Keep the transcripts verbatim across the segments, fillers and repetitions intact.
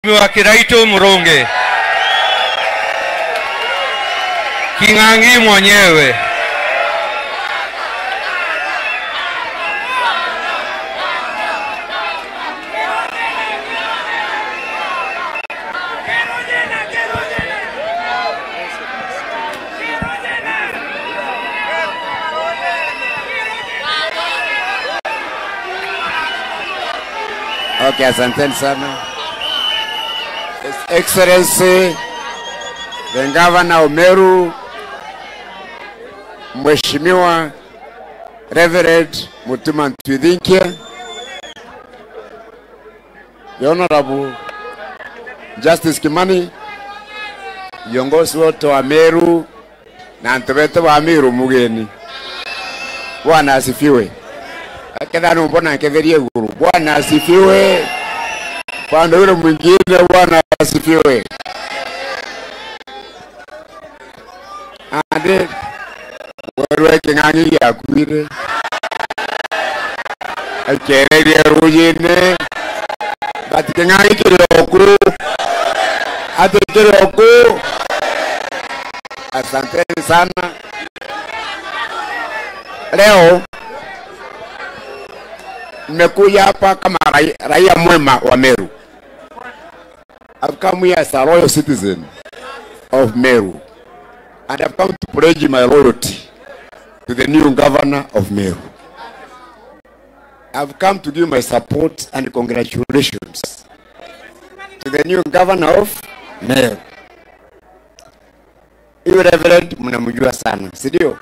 Mheshimiwa Kiraitu Murungi. King'ang'i mwenyewe. Okay, asanteni sana. His Excellency, the Governor of Meru, Mheshimiwa Reverend Mutuma Ntwithinkia, the Honorable Justice Kimani, viongozi wote wa Meru, na antu betu ba Meru mugeni. Bwana asifiwe. Aketha numbona nketherie iguru. Bwana asifiwe. Upande ule mwingine, Bwana asifiwe. Andi, werwe King'ang'i giakuire. Akererie rujine. But King'ang'i kiri oku. Ati kiri oku. Asanteni sana. Leo nimekuja hapa kama rai-, raia mwema wa Meru. I've come here as a loyal citizen of Meru, and I've come to pledge my loyalty to the new governor of Meru. I've come to give my support and congratulations to the new governor of Meru. Huyu Reverend mnamjua sana, si ndio?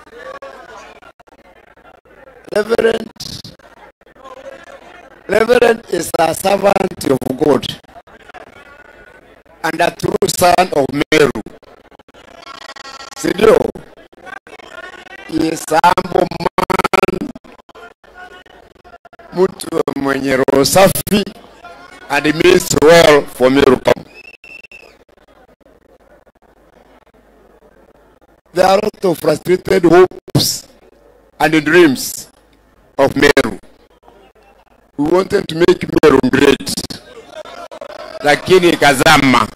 Reverend, Reverend is a servant of God and a true son of Meru, si ndio? He is a humble man, mtu mwenye roho safi, and he means well for Meru County. There are a lot of frustrated hopes and dreams of Meru. We wanted to make Meru great, lakini ikazama.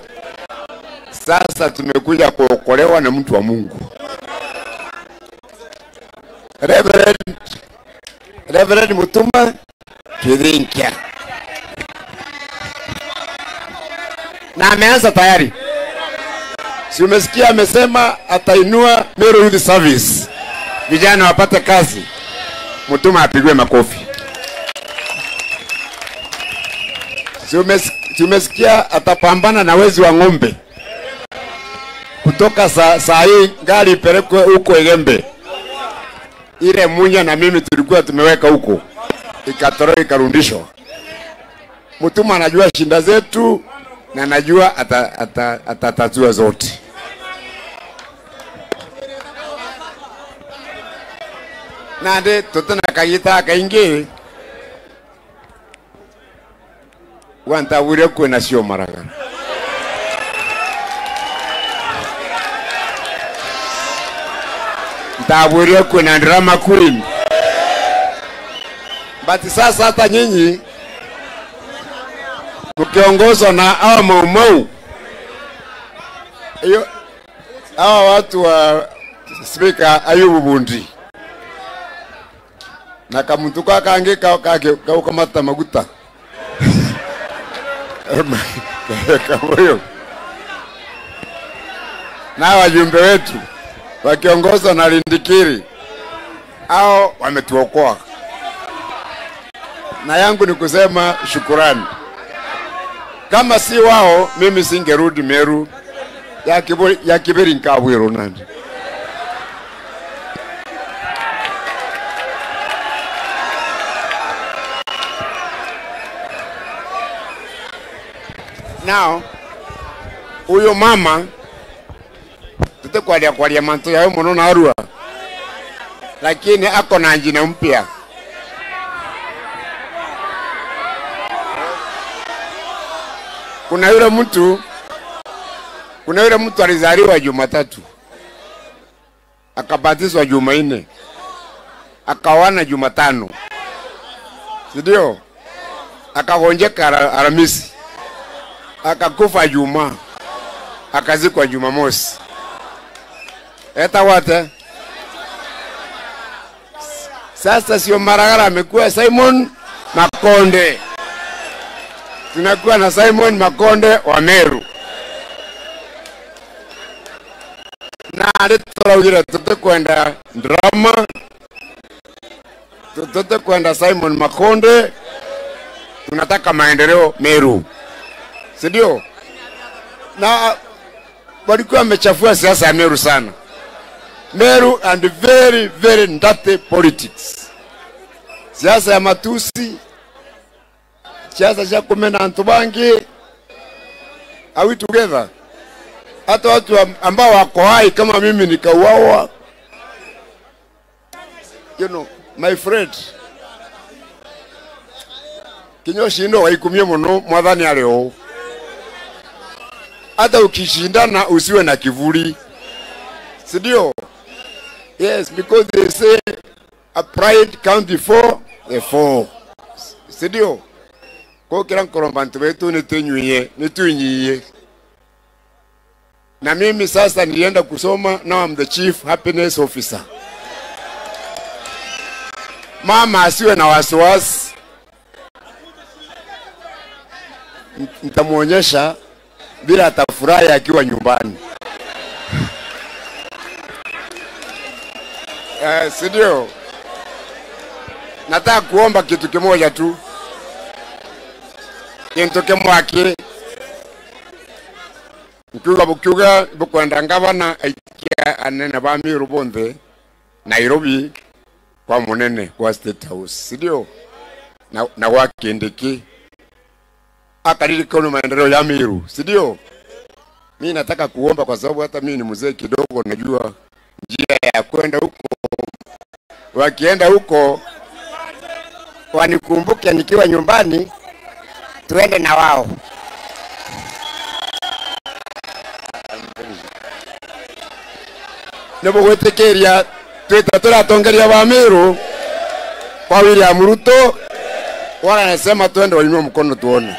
Sasa tumekuja kuokolewa na mtu wa Mungu. Reverend, Reverend Mutuma Kithinkia. Na ameanza tayari. Si umesikia amesema atainua Meru Youth Service. Vijana wapate kazi. Mutuma apigwe makofi. Si umes-, si umesikia atapambana na wezi wa ng'ombe? Kutoka saa, saa hii gari ipelekwe huko Igembe. Ile Munya na mimi tulikuwa tumeweka huko, ikatolewa ikarudishwa. Mutuma anajua shida zetu na anajua ata-, ata-, atatatua zote. Nandi tutina kagita kaingi. Gwa ntabwire kwina cio maragara. Ntabwire kwina drama queen. But sasa hata nyinyi mkiongozwa na hawa maumau, hiyo, hawa watu wa Speaker Ayubu Bundi, na kamuntu ka kangi ka, ka, ka, ka gukamata maguta. Kamuyu. Na wajumbe wetu wakiongozwa na Lindikiri, hao wametuokoa. Na yangu ni kusema shukurani. Kama si wao, mimi singerudi Meru. Ya Kibu-, ya Kiberi nkabwirwo nandi. Now, huyo mama, tutikwaria kwaria mantu yayo mono narua, lakini ako na njina mpya. Kuna yule mtu, kuna yule mtu alizaliwa Jumatatu, akabatizwa Jumanne, akaoana Jumatano, si ndio? Akagonjeka Ara-, Aramisi. Akakufa Ijumaa, akazikwa Jumamosi. Etagwa atia? Sasa sio Maragara, amekuwa Simon Makonde. Tunakuwa na Simon Makonde wa Meru. Na rituraugire tutikwenda drama, tu-, tutikwenda Simon Makonde, tunataka maendeleo Meru. Si ndio? Na walikuwa wamechafua siasa ya Meru sana. Meru and very, very dirty politics. Siasa ya matusi, siasa cia kumena antu bangi. Are we together? Hata watu am-, ambao wako hai kama mimi nikauawa. You know, my friend, kinya ushinde ugaikumie muno, Mwathani ari o. Hata ukishindana usiwe na kiburi. Si ndio? Yes, because they say a pride comes before the fall. Si ndio? Kwa hiyo kira nkoromba antu betu ni tunywie, ni tunyie. Na mimi sasa nilienda kusoma, now I'm the chief happiness officer. Mama asiwe na wasiwasi. N-, nitamuonyesha vile atafurahi akiwa nyumbani. Eh, si ndio? Nataka kuomba kitu kimoja tu. Kintu kimwe aki. Nkiuga bukiuga bukwenda ngavana aikia anene ba Meru bonthe Nairobi kwa munene kwa State House, si ndio? Na, na gwa Kindiki. Akaririkana maendeleo ya Meru, si ndio? Mimi nataka kuomba kwa sababu hata mimi ni mzee kidogo, najua njia ya kwenda huko. Wakienda huko, wanikumbuke nikiwa nyumbani, tuende na wao. Nibugwitikiria twite turi atongeria ba Meru kwa William Ruto, wala anasema twende wainua mkono tuone.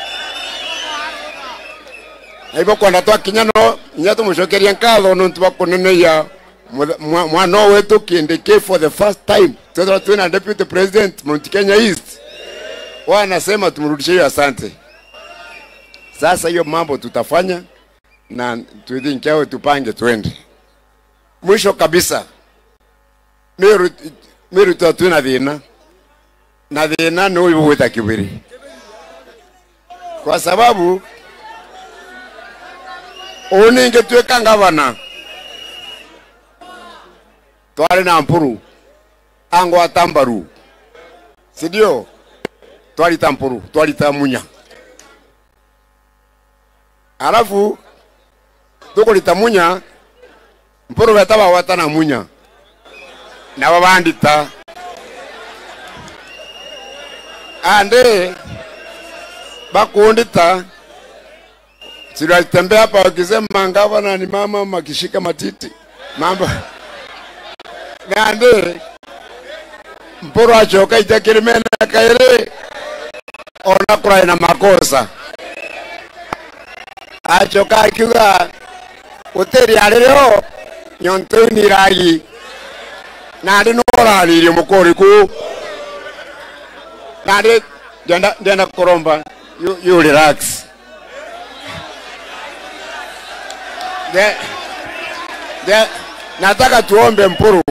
Na ibo kwenda twakinya no, inya tumucokerie nkatho nontu bwa kuneneia muthe-, mwa-, mwana wetu Kindiki for the first time. Twethirwa twina deputy president Mount Kenya East, wala anasema tumrudishie hiyo asante. Sasa hiyo mambo tutafanya, na twithinke au tupange twende. Mwisho kabisa, Meru, Meru tu twina thina. Na thina ni uyu bugwita Kibiri. Kwa sababu, uu ningi twika ngavana, twari na Mpuru, angwata mbaru. Si ndio? Twarita Mpuru, twarita Munya. Alafu, tukurita Munya, Mpuru beta bagwata na Munya. Nabo bandita. Andi, bakundita, si walitembea hapa wakisema, "Gavana ni mama, makishika matiti." Mambo. Nandi, Mpuru acoka aija kirimene kairi, ona kurari na makosa. Acoka akiuga, "Gutiri aririo, nyontu iu ni iragi." Nandi no uraririe mukuri ku. Nandi ndienda, ndienda kuromba, you, you relax. The, the, nataka tuombe Mpuru.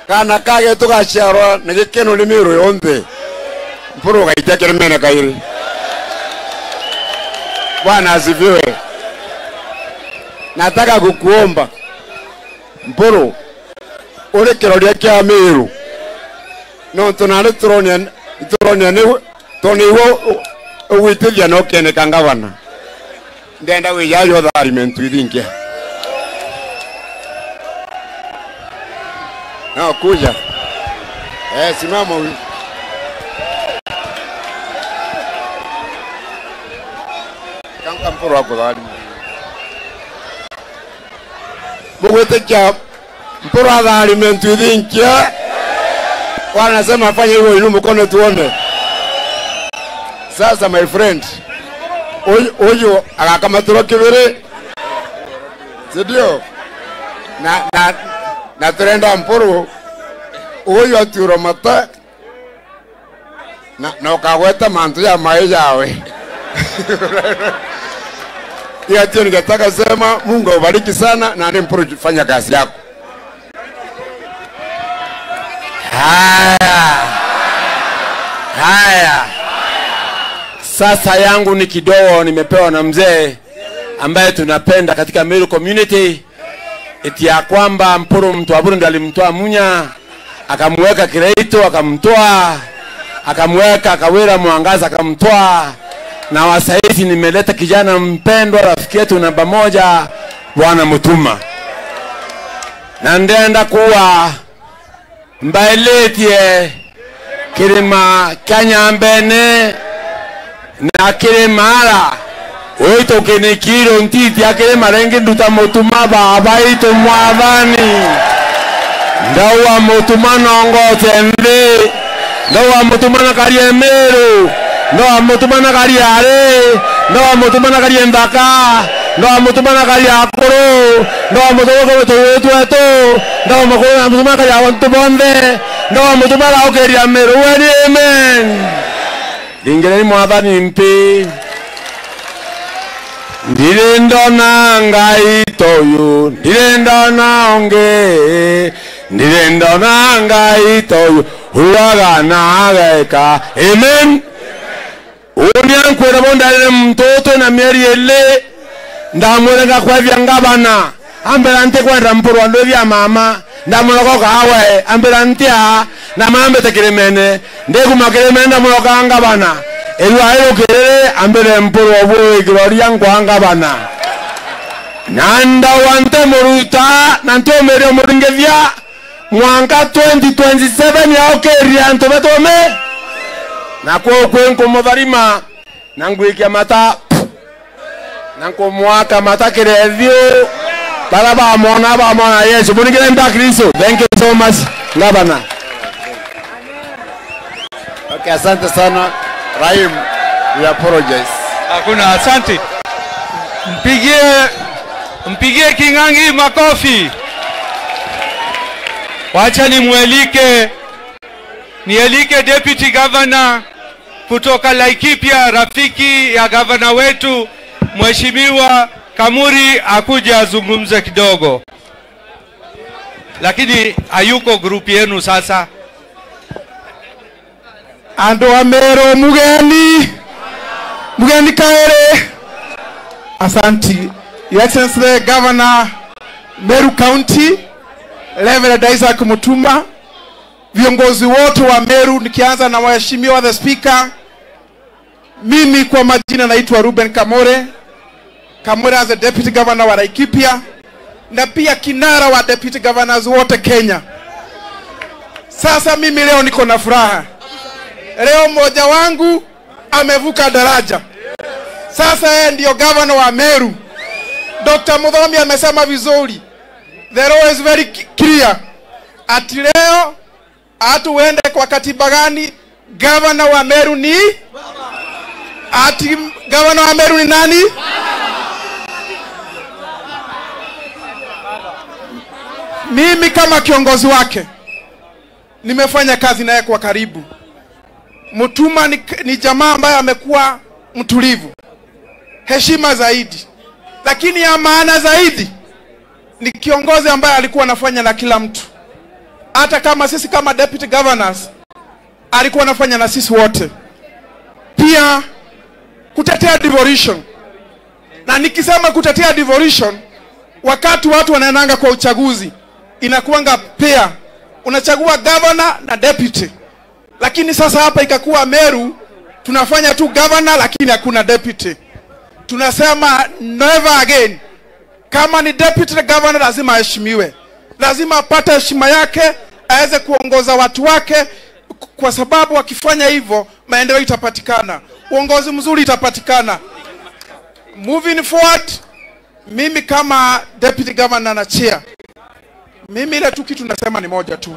Kana kage tugaciarwa na gikeno ni Meru yonthe. Mpuru ugaitia kirimene kairi. Bwana asifiwe. Nataka kukuomba, Mpuru, uri kiroria kia Meru. Nontu nari turonia, turonia ni, toni iwe u-, ugwitithia na ukeneka ngavana. Ndenda wija aja utharime ntu ithingia. No, kuja. Eh, simama huyu. Kanka Mpuru akutharime. Mugwitikia Mpuru atharime ntu ithingia. Wanasema fanya hivyo, inua mkono tuone. Sasa, my friend, Uyu, uyu agakamatirwa kibiri. Si ndio? Na, na, na turenda Mpuru, uyu atiurwa mata, na, na ukagweta mantu ja mai jawe. Hiyo tu ningetaka sema, Mungu awabariki sana, na ni Mpuru, fanya kazi yako. Haya. Haya. Sasa yangu ni kidogo, nimepewa na mzee ambaye tunapenda katika Meru community, eti ya kwamba Mpuru, mtu wa Burundi alimtoa Munya, akamweka Kiraitu, akamtoa, akamweka Kawira Mwangaza, akamtoa, na wa saizi nimeleta kijana mpendwa, rafiki yetu namba moja, Bwana Mutuma. Na ndenda kuwa mbailitie kirima kia Nyambene na kirima ara uitu kinikiro ntiti a kirima ringi nduta Mutuma baba itu Mwathani. Ndauga Mutuma nongote nthi. Ndauga Mutuma na karie Meru. Ndauga Mutuma na karie ari. Ndauga Mutuma na karie nthaka. Ndauga Mutuma na karie akuru. Ndauga Mutuma na karie twetu. Ndauga Mutuma na karie antu bonthe. Ndauga Mutuma na ukiria Meru. Weni amen. Ringireni Mwathani mpi. Ndiri ndona Ngai ta uyu, ndiri ndona ungi, ndiri ndona Ngai ta uyu, uaga na ageka. Amen. Uni ankwira bo ndarire muntu utu na mieri ili, ndamwire ngakwethia ngavana. Ambira ntikwenda Mpuru andwithia mama. Ndamwira goka awe. Ambira ntia. Na mambite kirimene. Ndikuma kirimene ndamwira goka ngavana. Irua irukiriri ambire Mpuru obu ikiroria nkwa ngavana. Na ndauga ntimuruta na ntiumiria umuringithia mwanka twenty twenty-seven yaukiria antu betu ome. Na kuu kwi nkumutharima. Na ngwikia mata, na nkumwaka mata kirethiu. Bara bamwona, bamwona Yesu. Munigire nda Kristo. Thank you so much, Governor. Okay, asante sana. Rahim, we apologize. Hakuna, asante. Mpigie, mpigie King'ang'i makofi. Wacha nimwelike, nielike Deputy Governor kutoka Laikipia, rafiki ya gavana wetu, Mheshimiwa Kamuri, akuje azungumze kidogo. Lakini hayuko group yenu sasa. Andu a Meru, mugeni. Mugeni kairi. Asanti. Your Excellency the Governor, Meru County, Reverend Isaac Mutuma, viongozi wote wa Meru, nikianza na Mheshimiwa the Speaker, mimi kwa majina naitwa Reuben Kamore, Kamore as a Deputy Governor wa Laikipia, na pia kinara wa Deputy Governors wote Kenya. Sasa mimi leo niko na furaha. Leo mmoja wangu amevuka daraja. Sasa yeye ndio governor wa Meru. Doctor Muthomi amesema vizuri. The law is very clear. Ati leo atu uende kwa katiba gani? Gavana wa Meru ni ati, gavana wa Meru ni nani? Mimi kama kiongozi wake nimefanya kazi naye kwa karibu. Mutuma ni, ni jamaa ambaye amekuwa mtulivu, heshima zaidi, lakini ya maana zaidi ni kiongozi ambaye alikuwa anafanya na kila mtu, hata kama sisi kama deputy governors alikuwa anafanya na sisi wote. Pia kutetea devolution, na nikisema kutetea devolution, wakati watu wanaendanga kwa uchaguzi inakuanga pair, unachagua governor na deputy. Lakini sasa hapa ikakuwa Meru tunafanya tu governor lakini hakuna deputy. Tunasema never again. Kama ni deputy governor lazima aheshimiwe, lazima apate heshima yake, aweze kuongoza watu wake, kwa sababu akifanya hivyo maendeleo itapatikana, uongozi mzuri itapatikana. Moving forward, mimi kama deputy governor na chair, mimi ile tu kitu nasema ni moja tu.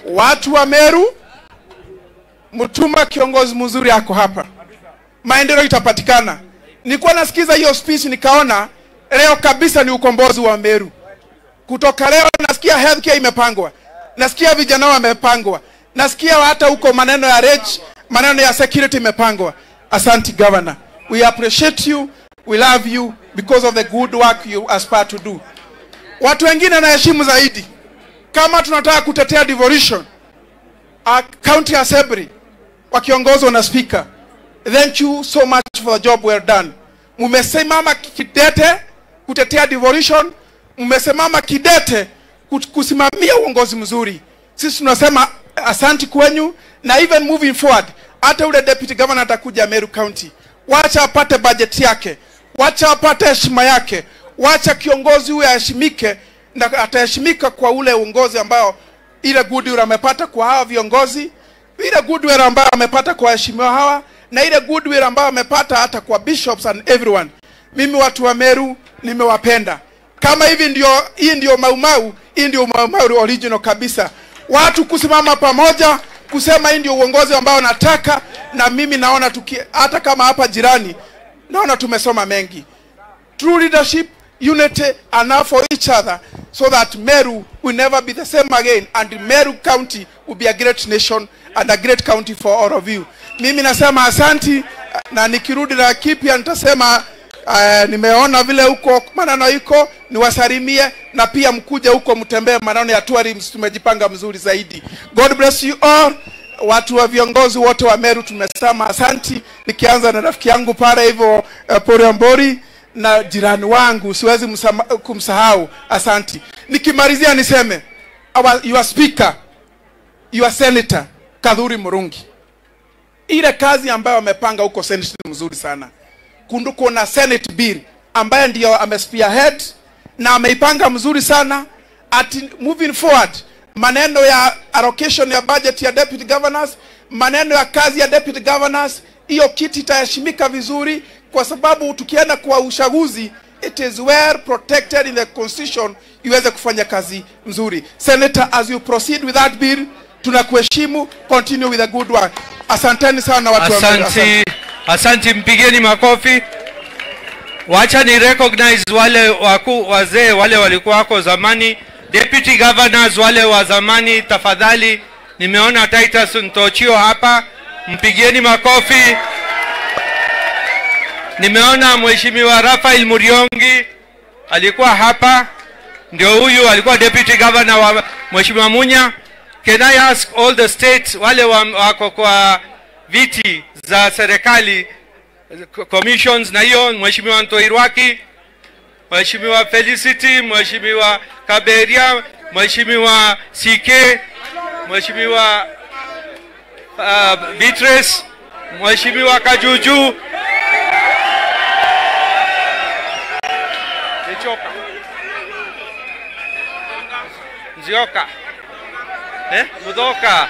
Watu wa Meru, Mutuma kiongozi mzuri ako hapa. Maendeleo itapatikana. Nilikuwa nasikiza hiyo speech, nikaona leo kabisa ni ukombozi wa Meru. Kutoka leo nasikia healthcare imepangwa, nasikia vijana wamepangwa, nasikia hata huko maneno ya rage, maneno ya security imepangwa. Asante governor, we appreciate you, we love you because of the good work you aspire to do. Watu wengine naheshimu zaidi, kama tunataka kutetea devolution, uh, county assembly wakiongozwa na speaker, thank you so much for the job well done. Mumesimama kidete kutetea devolution, mumesimama kidete kut-, kusimamia uongozi mzuri. Sisi tunasema asanti kwenyu, na even moving forward, hata ule deputy governor atakuja Meru County, wacha apate budget yake, wacha apate heshima yake, wacha kiongozi huyu aheshimike, na ataheshimika kwa ule uongozi ambao, ile goodwill amepata kwa hawa viongozi, ile goodwill ambayo amepata kwa waheshimiwa hawa, na ile goodwill ambayo amepata hata kwa bishops and everyone. Mimi watu wa Meru nimewapenda. Kama hivi ndio, hii ndio Mau Mau, hii ndio Mau Mau original kabisa. Watu kusimama pamoja kusema hii ndio uongozi ambao nataka, na mimi naona tuki-, hata kama hapa jirani, naona tumesoma mengi. True leadership, unity, and love for each other, so that Meru will never be the same again, and Meru County will be a great nation and a great county for all of you. Mimi nasema asanti, na nikirudi na kipya nitasema, eh, nimeona vile huko maneno iko, niwasalimie, na pia mkuje huko mtembee maneno ya tourism, tumejipanga mzuri zaidi. God bless you all. Watu wa viongozi wote wa Meru tumesema asanti, nikianza na rafiki yangu pale hivyo, eh, Pore Ambori, na jirani wangu, siwezi msama-, kumsahau. Asanti. Nikimalizia niseme, our, your speaker, your senator, Kathuri Murungi, ile kazi ambayo amepanga huko Senate ni mzuri sana. Kundu kuna Senate bill ambaye ndio ame spearhead na ameipanga mzuri sana. Ati moving forward, maneno ya allocation ya budget ya deputy governors, maneno ya kazi ya deputy governors, hiyo kiti itaheshimika vizuri, kwa sababu tukienda kwa uchaguzi, it is well protected in the constitution iweze kufanya kazi mzuri. Senator, as you proceed with that bill, tunakuheshimu, continue with the good work. Asanteni sana watu wa Meru, asante. Asante, asante, mpigeni makofi. Wacha ni recognize wale waku-, wazee wale walikuwa wako zamani, deputy governors wale wa zamani, tafadhali. Nimeona Titus Ntochio hapa, mpigieni makofi. Nimeona Mheshimiwa Raphael Muriongi alikuwa hapa, ndio huyu alikuwa deputy governor wa Mheshimiwa Munya. Can I ask all the states, wale wa-, wako kwa viti za serikali, co-, commissions na hiyo, Mheshimiwa Ntoirwaki, Mheshimiwa Felicity, Mheshimiwa Kaberia, Mheshimiwa C K, Mheshimiwa, uh, Beatrice, Mheshimiwa Kajuju. Nzioka. Nzioka. Eh? Muthoka.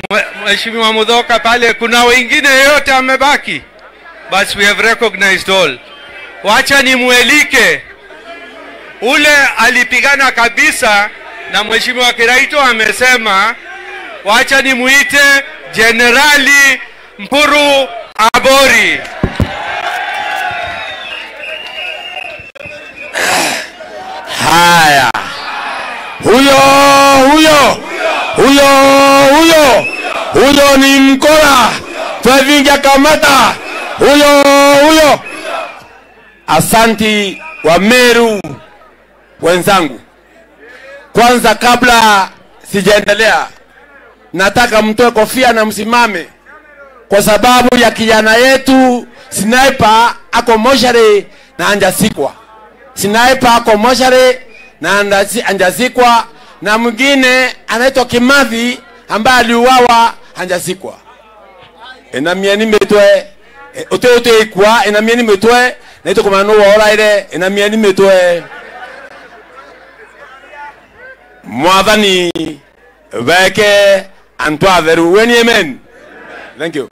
Mwe-, Mheshimiwa Muthoka pale, kuna wengine yote amebaki? Basi, we have recognized all. Wacha nimwelike ule alipigana kabisa na Mheshimiwa Kiraitu amesema, wacha nimuite Jenerali Mpuru Abori. Haya. Huyo, huyo. Huyo, huyo. Huyo ni mkora. Twevingia kamata. Huyo, huyo. Asanti wa Meru wenzangu. Kwanza, kabla sijaendelea, nataka mtoe kofia na msimame kwa sababu ya kijana yetu Sniper ako mochari na anjasikwa. Sniper ako mochari na andasi-, anjasikwa, na mwingine anaitwa Kimathi ambaye aliuawa, anjasikwa. Inamieni mitwe, eh, uti uti ikwa, inamieni mitwe, na itukumana nu woraire, inamieni mitwe. Mwathani beke antu atheru. Weni amen. Thank you.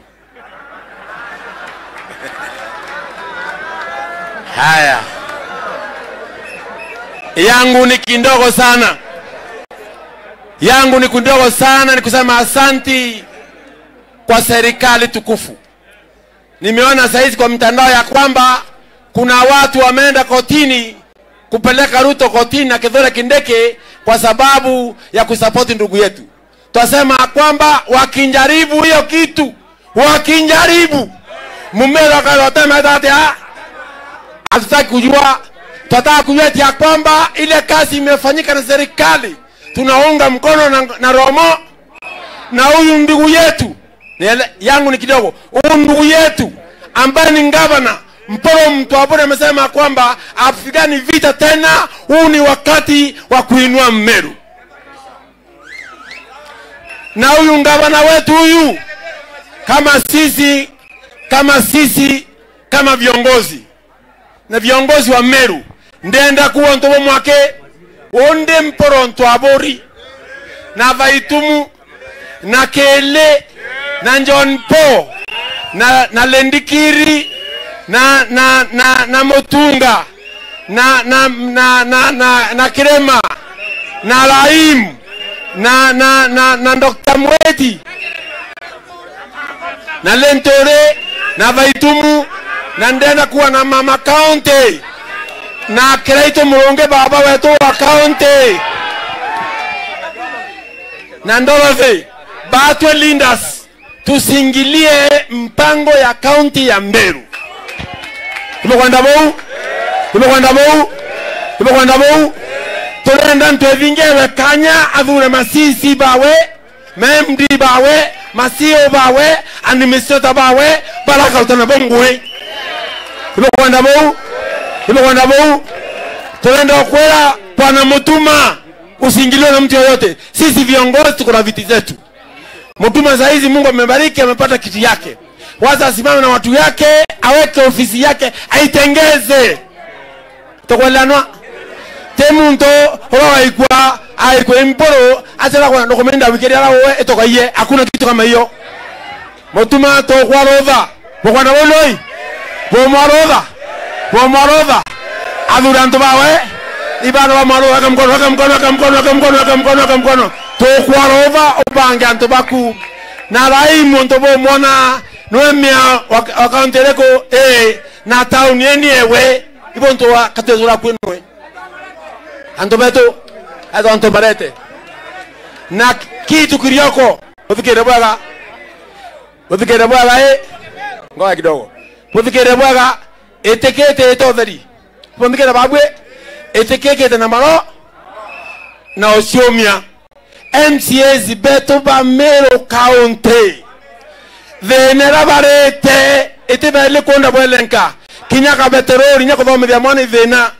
Haya. Yangu ni kidogo sana. Yangu ni kidogo sana, ni kusema asanti kwa serikali tukufu. Nimeona saizi kwa mtandao ya kwamba kuna watu wameenda kotini kupeleka Ruto kotini na Kithure Kindiki kwa sababu ya kusupport ndugu yetu. Twasema kwamba wakijaribu hiyo kitu, wakijaribu, Mumeru akathotema etatia, hatutaki kujua. Twataka kujua eti ya kwamba ile kazi imefanyika na serikali, tunaunga mkono na, na roho mo-, na huyu ndugu yetu, niele-, yangu ni kidogo, huyu ndugu yetu ambaye ni gavana, Mpuru Mtwaburi, amesema kwamba hapigani vita tena, huu ni wakati wa kuinua Meru. Na huyu gavana wetu huyu, kama sisi, kama sisi, kama viongozi, na viongozi wa Meru, ndenda kuwa untu bumwe aki, undi Mpuru Mtwaburi, na Thaitumu, na Kili, na John Paul, na, na Lendikiri, na, na, na, na Mutunga, na, na, na, na, na, na Kirima, na Raim, na, na, na, na Doctor Mweti, na Linturi, na Thaitumu, na ndenda kuwa na Mama County, na Kiraitu Murungi, baba wetu wa county, na Dorothy, batwe leaders, tusingilie mpango ya county ya Meru. Ibukwenda buu? Ibukwenda buu? Ibukwenda buu? Turenda Ntwethingewe kanya athure ma C C bawe, ma M D bawe, ma C O bawe, administrator bawe, barakarutana bo ngui. Ibukwenda buu? Ibukwenda buu? Turenda ukwira Bwana Mutuma, usingiliwe na mtu yoyote. Sisi viongozi tuko na viti zetu. Mutuma saa hizi Mungu amebariki, amepata kiti yake. Wacha asimame na watu yake, aweke ofisi yake, aitengeze. Tukweleanwa? Ti muntu uria waikua, aikua Mpuru, acha kwa ndokumenda wikiri ara uwe itokaie. Hakuna kitu kama hiyo. Mutuma tukwarutha. Bukwenda buu noi? Bumwarutha? Bumwarutha? Athure antu bawe? Ibana bamwarutha, weka mkono, weka mkono, weka mkono, weka mkono, weka mkono, weka mkono. Tukwarutha ubange antu baku. Na rai muntu bumwona nwe mia wa, wa kaunti iriku? Ii, na tauni ii ni ewe. Ibo ntu wa katwethura kwinwe. Antu betu, eto antu barete. Na kitu kirioko, uthikire bwega. Buthikire bwega, ii? Ngoja kidogo. Buthikire bwega, itikite ite utheri. Buthikire babwi, itikikite na maro na uciumia. M C As betu ba Meru County, thina iria barite, itibaili kunda bwelenka. Kinya kabeterori, kinya kuthomithia mwana i thina.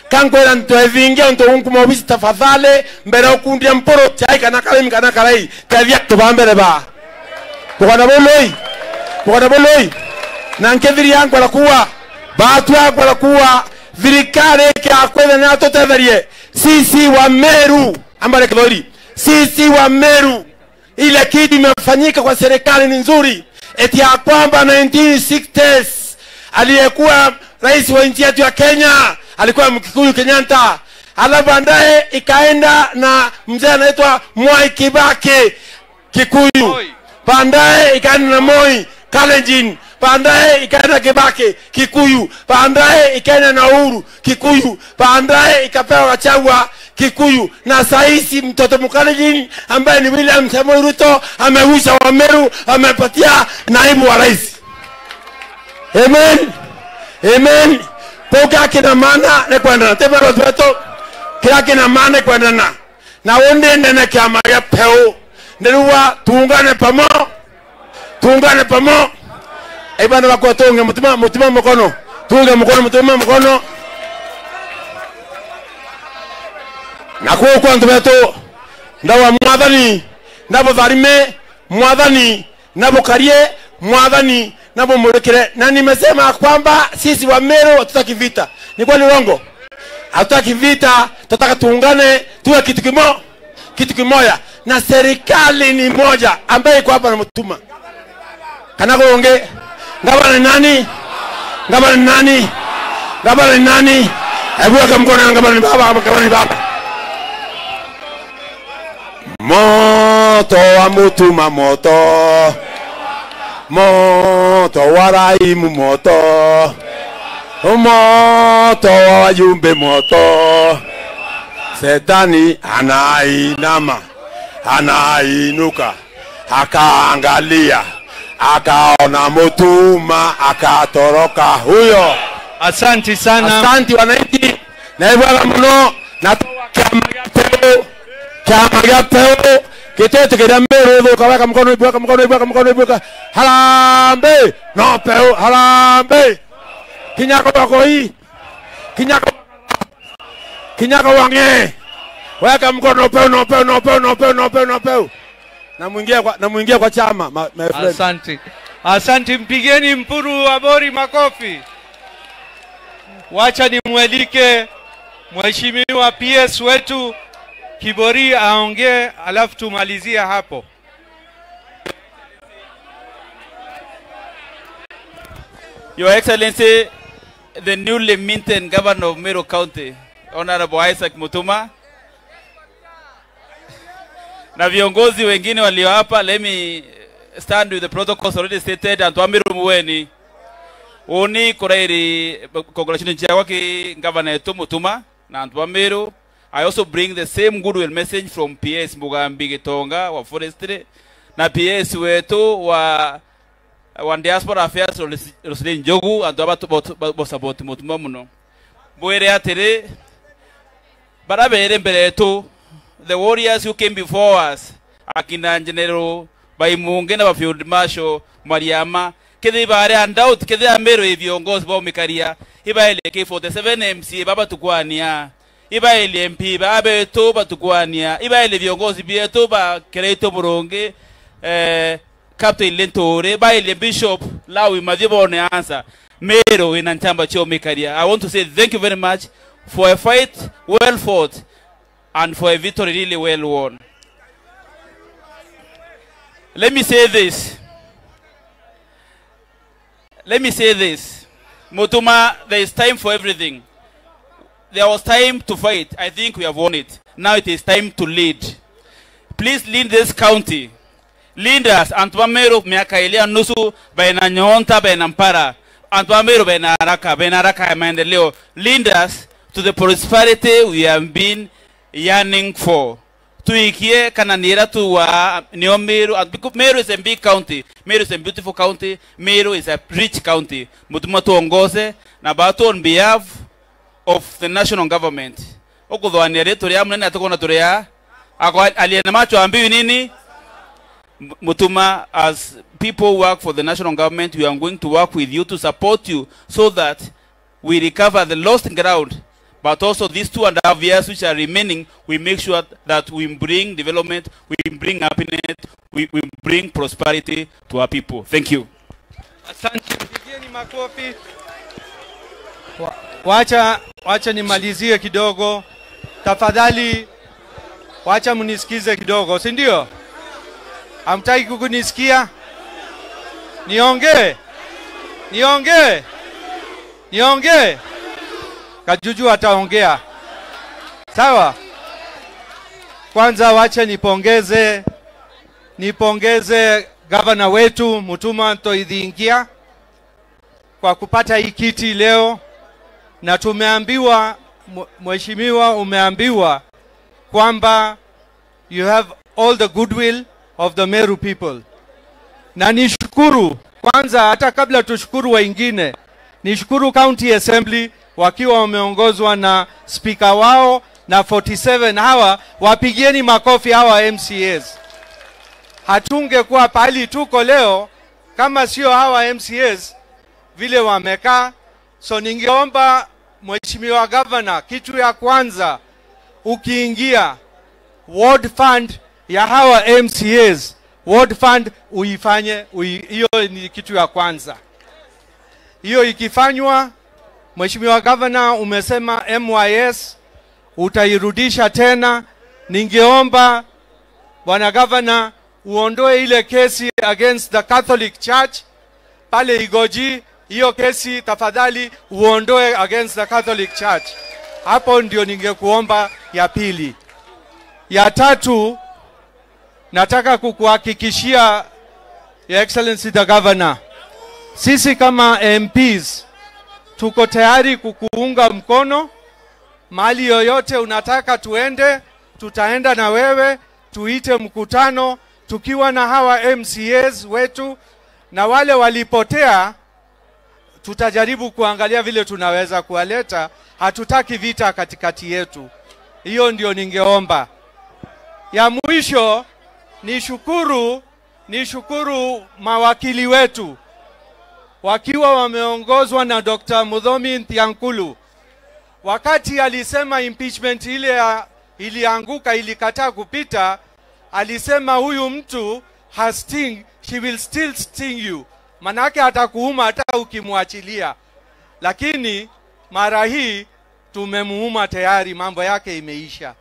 Kankwira Ntwethinge untu unkuma obisi, tafadhali, mbere ukundia Mpuru chai kana karimi kana karai, tethia antu ba mbere ba. Bukona buloi? Bukona buloi? Na nkithiria nkwenda kuuga, batu akwenda kuuga, thirikari ikiakwitha ni atutetherie. C C wa Meru, ambare kithori. C C wa Meru, ile kitu imefanyika kwa serikali ni nzuri. Eti ya kwamba nineteen sixties, aliyekuwa rais wa nchi yetu ya Kenya alikuwa Mkikuyu, Kenyatta. Alafu baadaye ikaenda na mzee anaitwa Mwai Kibaki, Kikuyu. Moi. Baadaye ikaenda na Moi, Kalenjin. Baadaye ikaenda Kibaki, Kikuyu. Baadaye ikaenda na Uhuru, Kikuyu. Baadaye ikapewa Gachagua, Kikuyu. Na saisi mtoto Mkalenjin ambaye ni William Samoei Ruto amegusa Wameru, amepatia naibu wa rais. Amen. Amen. Kuu kira kina maana ni kwendana. Tebe watu wetu, kira kina maana ni kwendana. Na undi ndene kiama gia peu. Ndirua tuungane pamo. Tuungane pamo. Ibana bakwa tunge mutima, mutima mukono. Tunge mukono, mutima mukono. Na kuu kwa antu betu, ndawa Mwathani, ndabutharime, Mwathani, na bukarie, Mwathani, na bumurikire. Na nimesema kwamba sisi wa Meru hatutaki vita. Ni kweli, urongo? Hatutaki vita, tunataka tuungane, tuwe kitu kimo-, kitu kimoja. Na serikali ni moja ambayo iko hapa na Mutuma. Kana kurungi? Ngavana ni nani? Ngavana ni nani? Ngavana ni nani? Hebu weka mkono, ngavana ni baba, ngavana ni baba. Moto wa Mutuma, moto. Moto wa raimu moto, moto wa wajumbe moto. Setani anainama, anainuka, akaangalia, akaona Mutuma, akatoroka huyo. Asanti sana. Asanti wananchi, na ibwega muno, na kiama gia Teu, kiama gia Teu, gitetikiria Meru ithuka, weka mukono ibuka, mukono ibuka, mukono ibuka. Harambee! No Peu, harambee! Kinya kwa koi, kinya kwa, kinya kwa ng'e. Weka mukono Peu, no Peu, no Peu, no Peu, no Peu, no Peu. Na muingie kwa, na muingie kwa chama, my, my friend. Asante. Asante, mpigieni Mpuru Abori makofi. Wacha nimwalike Mheshimiwa P S wetu Kibori aongee, alafu tumalizie hapo. Your Excellency, the newly minted Governor of Meru County, Honorable Isaac Mutuma, na viongozi wengine walio hapa, let me stand with the protocols already stated. Antu a Meru mueni. Uni kurairi congratulations ciakwa ki Governor wetu Mutuma na antu a Meru. I also bring the same goodwill message from P S Mugambi Gitonga wa Forestry na P S wetu wa wa Diaspora Affairs, Ros-, Roselyn Njogu, antu aba tu-, bo, bo, bo support Mutuma muno. Mbwire atiri, bara bere mbere yetu, the warriors who came before us, akina General Baimunge na ba Field Marshal Mariama, kethi bari a doubt, kethi a Meru i viongozi ba umikaria, ibaelie K forty-seven M C A baba tukwania, ibaelie M P ba betu batukwania, ibaelie viongozi bietu ba Kiraitu Murungi, eh, Captain Linturi, baelie Bishop Lawi Mathio bone answer. Meru ina nchamba cia umikaria. I want to say thank you very much for a fight well fought and for a victory really well won. Let me say this. Let me say this. Mutuma, there is time for everything. There was time to fight. I think we have won it. Now it is time to lead. Please lead this county. Leaders, antu ba Meru miaka ili ya nusu, baina nyonta, baina mpara. Antu ba Meru baina haraka, baina haraka ya maendeleo. Leaders to the prosperity we have been yearning for. Twikie kana ni ira tuwa nio Meru, and because Meru is a big county, Meru is a beautiful county, Meru is a rich county. Mutuma tuongoze na batu on behalf of the national government. Ukuthwania ri turi a munene atukona turi a akwa aliene macho ambiu nini. M-, Mutuma, as people who work for the national government, we are going to work with you to support you so that we recover the lost ground, but also these two and a half years which are remaining, we make sure that we bring development, we bring happiness, we, we bring prosperity to our people. Thank you. Asante, mpigieni makofi. Wa-, wacha, wacha nimalizie kidogo. Tafadhali, wacha mnisikize kidogo, si ndio? Hamtaki kukunisikia? Niongee? Niongee? Niongee? Kajuju ataongea. Sawa? Kwanza wacha nipongeze, nipongeze gavana wetu Mutuma Ntoithingia kwa kupata hii kiti leo, na tumeambiwa, mwe-, mheshimiwa, umeambiwa kwamba you have all the goodwill of the Meru people. Na nishukuru kwanza, hata kabla tushukuru wengine, nishukuru County Assembly wakiwa wameongozwa na speaker wao na forty seven hawa, wapigieni makofi hawa M C As. Hatungekuwa pahali tuko leo kama sio hawa M C As vile wamekaa. So ningeomba Mheshimiwa Governor, kitu ya kwanza ukiingia, ward fund ya hawa M C As, ward fund uifanye, ui-, hiyo ni kitu ya kwanza. Hiyo ikifanywa, Mheshimiwa Governor, umesema M Y S utairudisha tena. Ningeomba Bwana Governor uondoe ile kesi against the Catholic Church pale Igoji, hiyo kesi tafadhali uondoe against the Catholic Church. Hapo ndio ningekuomba ya pili. Ya tatu, nataka kukuhakikishia Your Excellency the Governor, sisi kama M Ps tuko tayari kukuunga mkono. Mahali yoyote unataka tuende, tutaenda na wewe, tuite mkutano tukiwa na hawa M C As wetu, na wale walipotea tutajaribu kuangalia vile tunaweza kuwaleta. Hatutaki vita katikati yetu. Hiyo ndio ningeomba. Ya mwisho, nishukuru, nishukuru mawakili wetu wakiwa wameongozwa na Doctor Muthomi Nthiankulu. Wakati alisema impeachment ile ya, ilianguka, ilikataa kupita, alisema, "Huyu mtu has sting, she will still sting you." Manake atakuuma hata ukimwachilia. Lakini mara hii tumemuuma tayari, mambo yake imeisha.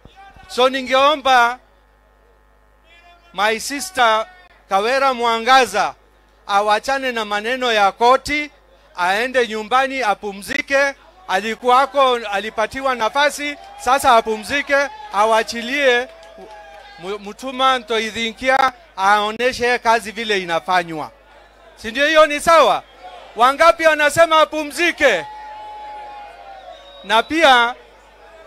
So ningeomba my sister Kawera Mwangaza awachane na maneno ya koti, aende nyumbani apumzike. Alikuwako, alipatiwa nafasi, sasa apumzike, awachilie mu-, Mutuma Ntoithinkia aoneshe kazi vile inafanywa. Si ndio? Hiyo ni sawa? Wangapi wanasema apumzike? Na pia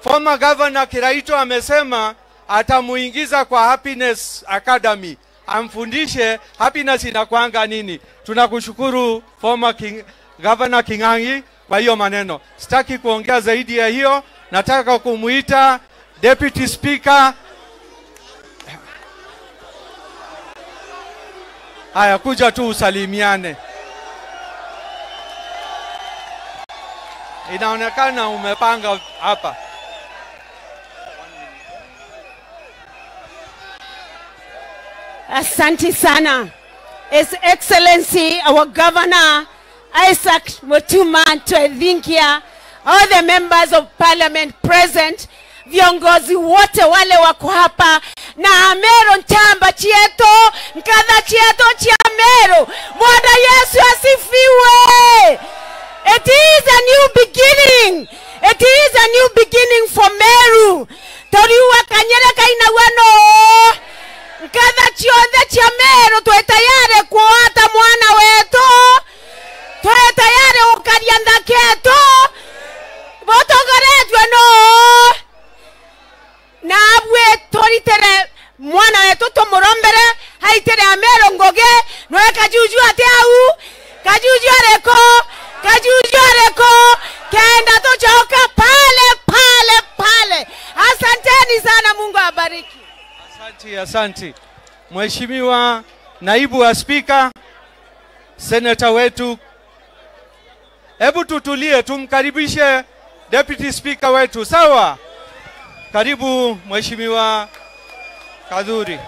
former governor Kiraitu amesema atamuingiza kwa Happiness Academy, amfundishe happiness inakwanga nini. Tunakushukuru former King, Governor King'ang'i kwa hiyo maneno. Sitaki kuongea zaidi ya hiyo, nataka kumuita Deputy Speaker. Haya, kuja tu usalimiane. Inaonekana umepanga hapa. Asante sana. His Excellency, our Governor, Isaac Mutuma Ntwethinkia, all the members of parliament present, viongozi wote wale wako hapa, na Ameru, ntamba cietu, nkatha cietu cia Meru. Bwana Yesu asifiwe. It is a new beginning. It is a new beginning for Meru. Turiuga kanyere kainagua nuu? Nkatha cionthe cia Meru twi tayari kuata mwana wetu. Turi tayari gukaria nthaka yetu. Butongoretue nuu? Nabui turitire mwana wetu tumurombere, aitire Ameru ngugi, nwe Kajuju ati au? Kajuju ariku? Kajuju ariku? Kenda tucoka pale, pale, pale. Asanteni sana, Mungu awabariki. Asanti, asanti. Mheshimiwa Naibu wa Spika, Senator wetu, hebu tutulie, tumkaribishe Deputy Speaker wetu, sawa? Karibu, Mheshimiwa Kadhuri.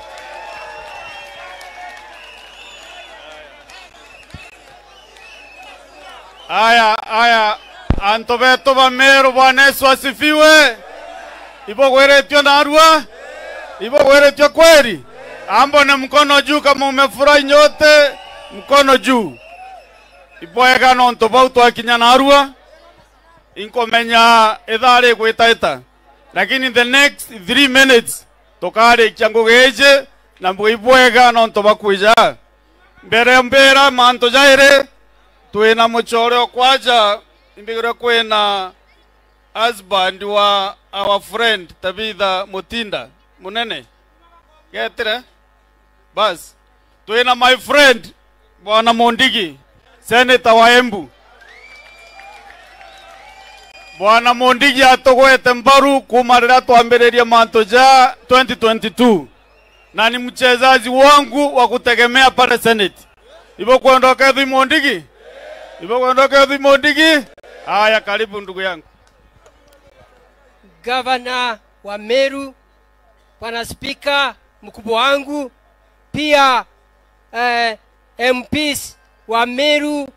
Aya, aya, antu betu ba Meru, Bwana Yesu asifiwe. Ibugwiritue narua? Ibugwiritue kweli? Ambone mkono juu kama umefurahi nyote, mkono juu. Ibwega nontu bau twakinya narua. Inkumenya ithaa rigwitaita. Lakini the next three minutes, tukarikia ngugi iji, na mbui bwega nontu bwa kwija. Mbere mbira mantu jairi, twina mucore o kwaja, imbigirwe kwina husband wa our friend Tabitha Mutinda, munene. Getire? Bas. Twina my friend, Bwana Mondigi, senator wa Embu. Bwana Mondigi atugwete mbaru kuma riria twambiririe mantu ja twenty twenty-two. Na ni mchezaji wangu wa kutegemea pale Senate. Ibukwenda ukethwi Mondigi? Ibukwenda ukethwi Mondigi? Haya, karibu ndugu yangu. Gavana wa Meru, Bwana Spika, mkubwa wangu, pia eh, M Ps wa Meru,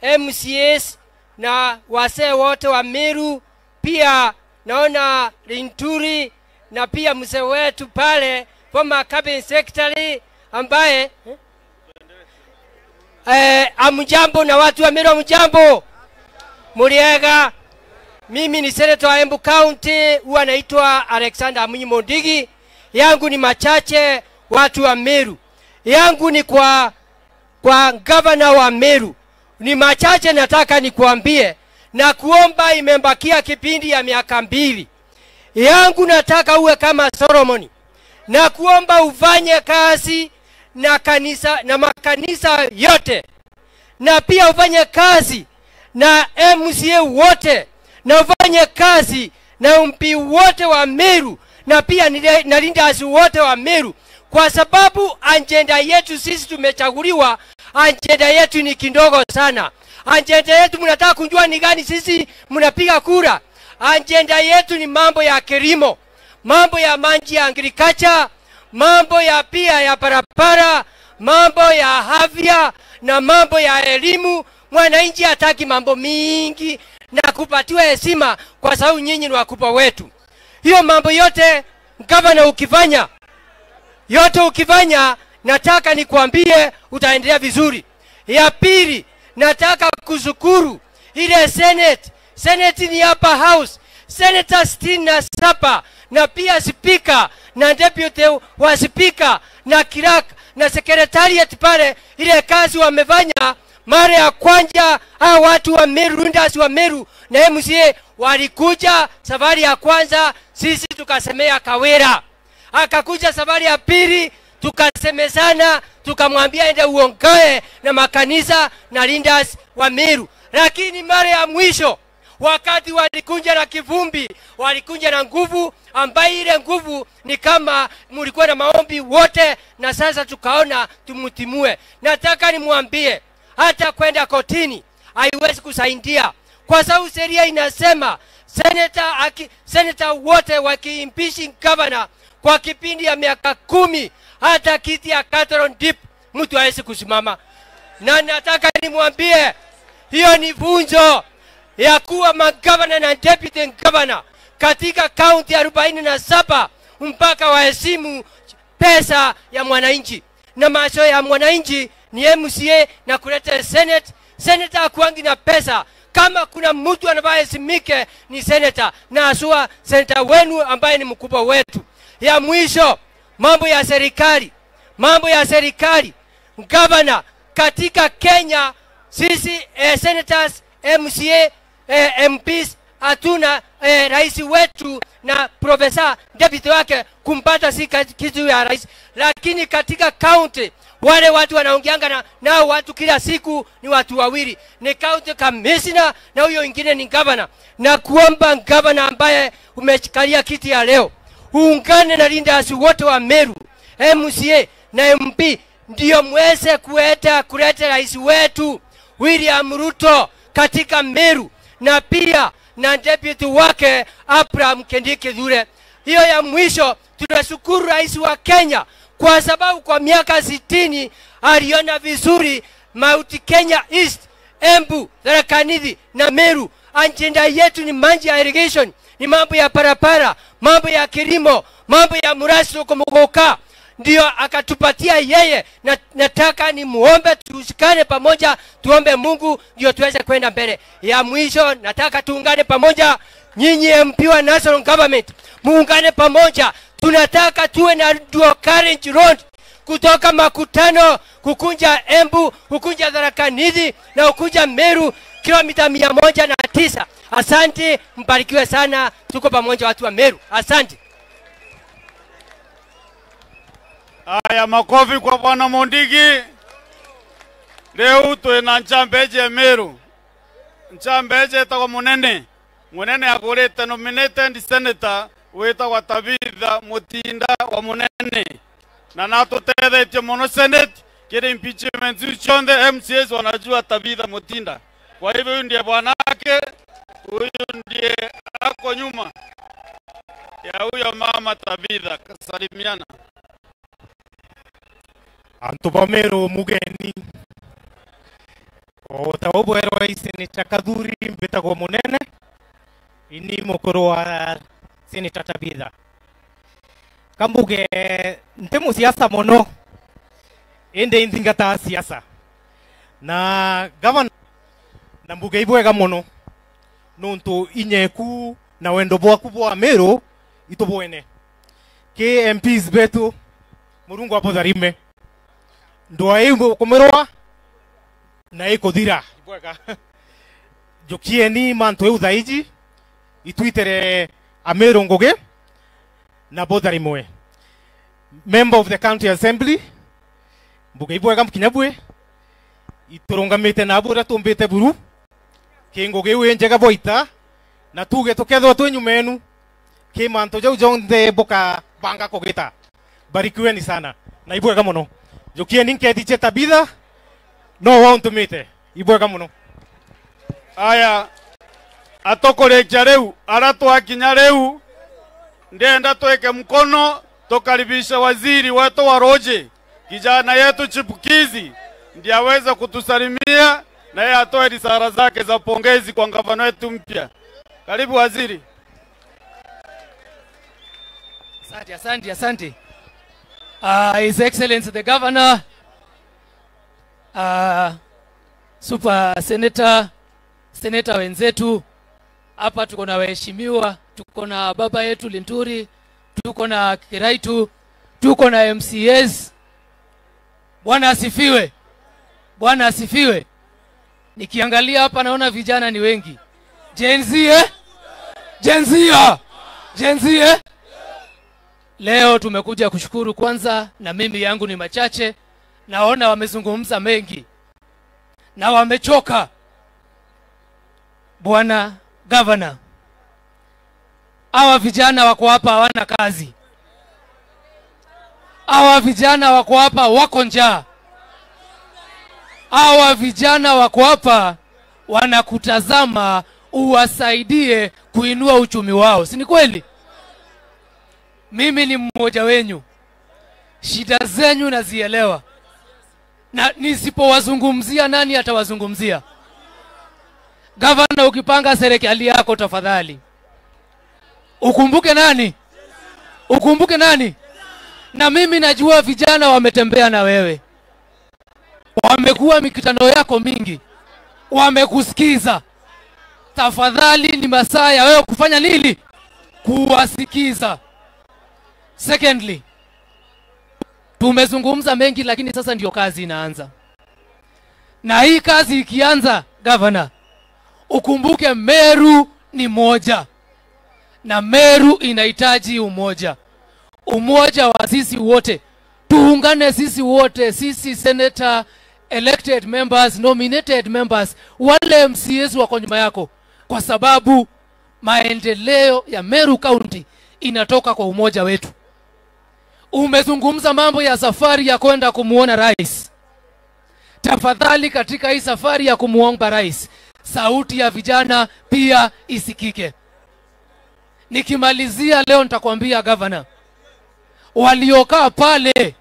M C As na wazee wote wa Meru, pia naona Linturi na pia mzee wetu pale former cabinet secretary ambaye eh, amjambo na watu wa Meru, amjambo? Muriega? Mimi ni senator wa Embu County, huwa naitwa Alexander Amunyi Mondigi. Yangu ni machache, watu wa Meru. Yangu ni kwa kwa gavana wa Meru, ni machache nataka nikuambie, na kuomba imebakia kipindi ya miaka mbili. Yangu nataka uwe kama Solomoni, na kuomba ufanye kazi na kanisa, na makanisa yote, na pia ufanye kazi na M C A wote, na ufanye kazi na M P wote wa Meru, na pia nile-, na leaders wote wa Meru, kwa sababu ajenda yetu sisi tumechaguliwa, ajenda yetu ni kidogo sana. Ajenda yetu, mnataka kujua ni gani sisi mnapiga kura? Ajenda yetu ni mambo ya kilimo, mambo ya maji ya agriculture, mambo ya pia ya barabara, mambo ya afya na mambo ya elimu. Mwananchi hataki mambo mingi na kupatiwa heshima kwa sababu nyinyi ni wakubwa wetu. Hiyo mambo yote, gavana, ukifanya, yote ukifanya, nataka nikuambie utaendelea vizuri. Ya pili, nataka kushukuru ile Senate, Senate ni upper house, senator sitini na saba, na pia speaker na deputy wa speaker na clerk na secretariat pale, ile kazi wamefanya. Mara ya kwanza, hawa watu wa Meru, leaders wa Meru na M C A walikuja safari ya kwanza, sisi tukasemea Kawira. Akakuja safari ya pili, tukasemezana, tukamwambia ende uongee na makanisa na leaders wa Meru. Lakini mara ya mwisho, wakati walikuja na kivumbi, walikuja na nguvu, ambaye ile nguvu ni kama mulikuwa na maombi wote, na sasa tukaona tumtimue. Nataka nimwambie, hata kwenda kotini haiwezi kusaidia, kwa sababu sheria inasema senator aki-, senator wote wakiimpeach governor kwa kipindi ya miaka kumi, hata kiti ya Catherine Deep mtu hawezi kusimama. Na nataka nimwambie, hiyo ni funzo ya kuwa magavana na deputy governor katika kaunti arobaini na saba mpaka waheshimu pesa ya mwananchi, na macho ya mwananchi ni M C A na kuleta Senate. Senator hakuangi na pesa. Kama kuna mtu anafaa aheshimike ni senator, na haswa senator wenu ambaye ni mkubwa wetu. Ya mwisho, mambo ya serikali, mambo ya serikali. Gavana, katika Kenya sisi, eh, senators, M C A, eh, M Ps, hatuna, eh, rais wetu na profesa deputy wake kumpata si ka-, kitu ya rais. Lakini katika county, wale watu wanaongeanga na, nao watu kila siku ni watu wawili, ni county commissioner na huyo ingine ni governor. Na kuomba governor ambaye umeshikalia kiti ya leo, uungane na leaders wote wa Meru, M C A na M P, ndio muweze kueta-, kuleta rais wetu William Ruto katika Meru, na pia na deputy wake Abraham Kindiki Kithure. Hiyo ya mwisho, tunashukuru rais wa Kenya kwa sababu kwa miaka sitini aliona vizuri Mount Kenya East, Embu, Tharaka Nithi na Meru. Ajenda yetu ni maji ya irrigation, ni mambo ya barabara, mambo ya kilimo, mambo ya murasi kumuguka. Ndio akatupatia yeye, na nataka nimuombe, tushikane pamoja, tuombe Mungu ndio tuweze kwenda mbele. Ya mwisho, nataka tuungane pamoja, nyinyi M P wa National Government, muungane pamoja. Tunataka tuwe na dual carriage road kutoka Makutano kukunja Embu, kukunja Tharaka Nithi na kukunja Meru, kilomita mia moja na tisa. Asante, mbarikiwe sana, tuko pamoja watu wa Meru. Asante. Aya, makofi kwa Bwana Mondigi. Riu twina ncambeji ya Meru. Ncambeji etagwa Munene. Munene agurite nominated senator witagwa Tabitha Mutinda wa Munene. Na natutethetie mono Senate, kiri impeachment iu cionthe, M C As wanajua Tabitha Mutinda. Kwa hivyo huyu ndiye bwanake, huyu ndiye ako nyuma ya huyo mama Tabitha. Salimiana. Antu ba Meru mugeni. O ta u bwerwa i Senator Kathuri, mbitagwa Munene. Ini mukuru wa Senator Tabitha. Kambuge nti musiasa mono, indi inthingataga siasa. Na gavana, na mbuge ibwega mono, nuntu inyeku na wendo bwaku bwa Meru itubwene. Ki M Ps betu, Murungu abutharime. Ndwaa iu bukumirwa, na ikuthira. Ibwega. Njukieni mantu eu thaiji, itwitere Amiru ngugi na butharimwe. Member of the County Assembly, mbuga ibwega kinya bwi, iturungamite nabu uria tumbite buru, ki ngugi iu injega bwaita, na tuge tukethirwa twi nyuma enu, ki mantu jau jonthe bukabanga kugita. Barikiweni sana. Na ibwega mono. Njukieni nkethithie Tabitha, no we untumite. Ibwega mono. Aya, atukurikia riu, ara twakinya riu, ndienda twike mkono, tukaribishe waziri wetu wa ruji, kijana yetu chipukizi, ndiye aweze kutusalimia, na yeye atoe risala zake za pongezi kwa gavana wetu mpya. Karibu waziri. Asante, asante, asante. Uh, His Excellency the Governor, uh, Super Senator, Senator wenzetu, hapa tuko na waheshimiwa, tuko na baba yetu Linturi, tuko na Kiraitu, tuko na M C As. Bwana asifiwe. Bwana asifiwe. Nikiangalia hapa naona vijana ni wengi. Gen Z, eh? Gen Z, ah! Gen Z, eh? Leo tumekuja kushukuru kwanza, na mimi yangu ni machache. Naona wamezungumza mengi na wamechoka. Bwana Governor, hawa vijana wako hapa hawana kazi. Hawa vijana wako hapa wako njaa. Hawa vijana wako hapa wanakutazama uwasaidie kuinua uchumi wao. Si ni kweli? Mimi ni mmoja wenyu. Shida zenyu nazielewa. Na nisipowazungumzia, nani atawazungumzia? Gavana, ukipanga serikali yako, tafadhali ukumbuke nani? Ukumbuke nani? Na mimi najua vijana wametembea na wewe, wamekuwa mikutano yako mingi, wamekusikiza. Tafadhali, ni masaa ya wewe kufanya nini? Kuwasikiza. Secondly, tumezungumza mengi, lakini sasa ndio kazi inaanza. Na hii kazi ikianza, Governor, ukumbuke Meru ni moja. Na Meru inahitaji umoja. Umoja wa sisi wote. Tuungane sisi wote, sisi senator, elected members, nominated members, wale M C As wako nyuma yako. Kwa sababu maendeleo ya Meru County inatoka kwa umoja wetu. Umezungumza mambo ya safari ya kwenda kumuona rais. Tafadhali, katika hii safari ya kumuomba rais, sauti ya vijana pia isikike. Nikimalizia leo nitakwambia, Governor, waliokaa pale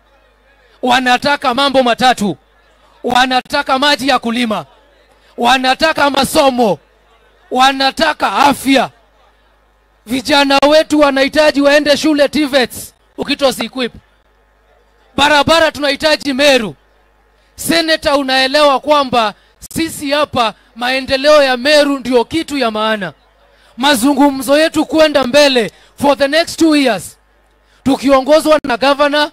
wanataka mambo matatu. Wanataka maji ya kulima, wanataka masomo, wanataka afya. Vijana wetu wanahitaji waende shule, TVETs, ukitwa si equip. Barabara tunahitaji Meru. Senator, unaelewa kwamba sisi hapa, maendeleo ya Meru ndio kitu ya maana. Mazungumzo yetu kwenda mbele for the next two years, tukiongozwa na governor,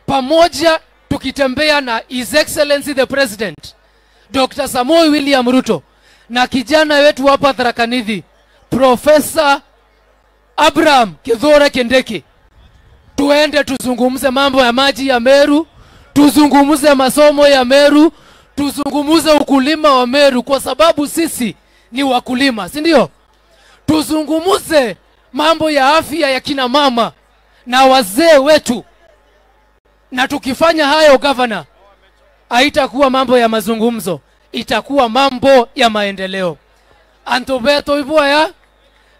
pamoja tukitembea na His Excellency the President, Doctor Samoei William Ruto, na kijana wetu hapa Tharaka Nithi, Professor Abraham Kithure Kindiki, tuende tuzungumze mambo ya maji ya Meru, tuzungumze masomo ya Meru, tuzungumze ukulima wa Meru, kwa sababu sisi ni wakulima, si ndio? Tuzungumze mambo ya afya ya kina mama na wazee wetu. Na tukifanya hayo, Governor, haitakuwa mambo ya mazungumzo, itakuwa mambo ya maendeleo. Antu betu, ibwega,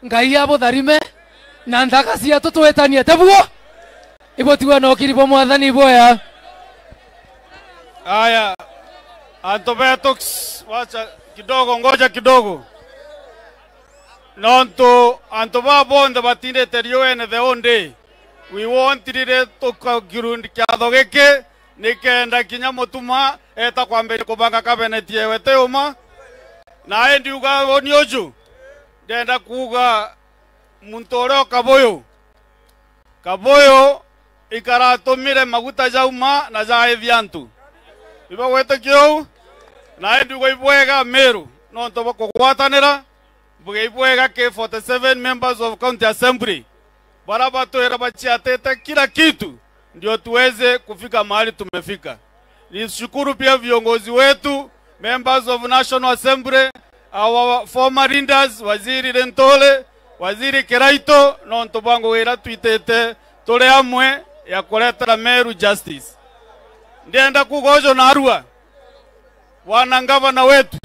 Ngai abutharime, na nthaka cietu twitanie, ti buo? Ibutigwe na ukiri bwa Mwathani, ibwega. Aya, antu betu, wacha kidogo, ngoja kidogo. Nontu antu baa bonthe batindite riuene the whole day, we want rire tukakirundi kiatho giki, nikenda kinya Mutuma eta kwambiria kubanga cabinet yewe ti uma. Na indi uga uni uju, ndenda kuuga muntu uria o Kabuyu, Kabuyu ikaratumire maguta jauma na jaithia antu. Ibagwitikia uu? Na indi uga ibwega Meru, nontu bwa kugwatanira, mbuge ibwega ki forty-seven members of County Assembly, bara batwira baciatite kila kitu ndio tuweze kufika mahali tumefika. Nishukuru pia viongozi wetu, members of National Assembly, our former leaders, Waziri Linturi, Waziri Kiraitu, nontu bwa ngugi iria twitite turi amwe ya kuretera Meru justice. Ndienda kuuga uju narua, bwana ngavana wetu,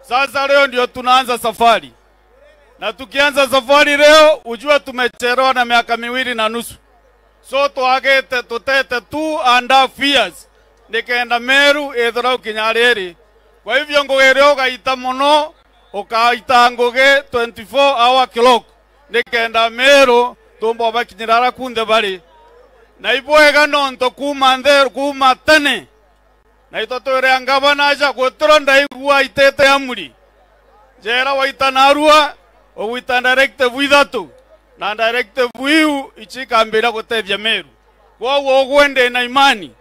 sasa leo ndio tunaanza safari. Na tukianza safari leo, ujue tumechelewa na miaka miwili na nusu. So twagite, tutete two and half years, nikenda Meru ithira ukinya riri. Kwa hivyo ngugi iria ugaita mono, ukaita ngugi twenty-four hour clock, nikenda Meru tumba ubakinyira ara kunthe bari. Na ibwega nontu kuuma nthe, kuuma tene, na itwe twire ngavana aja gutiro ndaigua aitite amuri. Njera waita narua, ugwita directive ithatu, na directive iu ici ikambiria gutethia Meru. Kwoguo ugwe ndi na imani,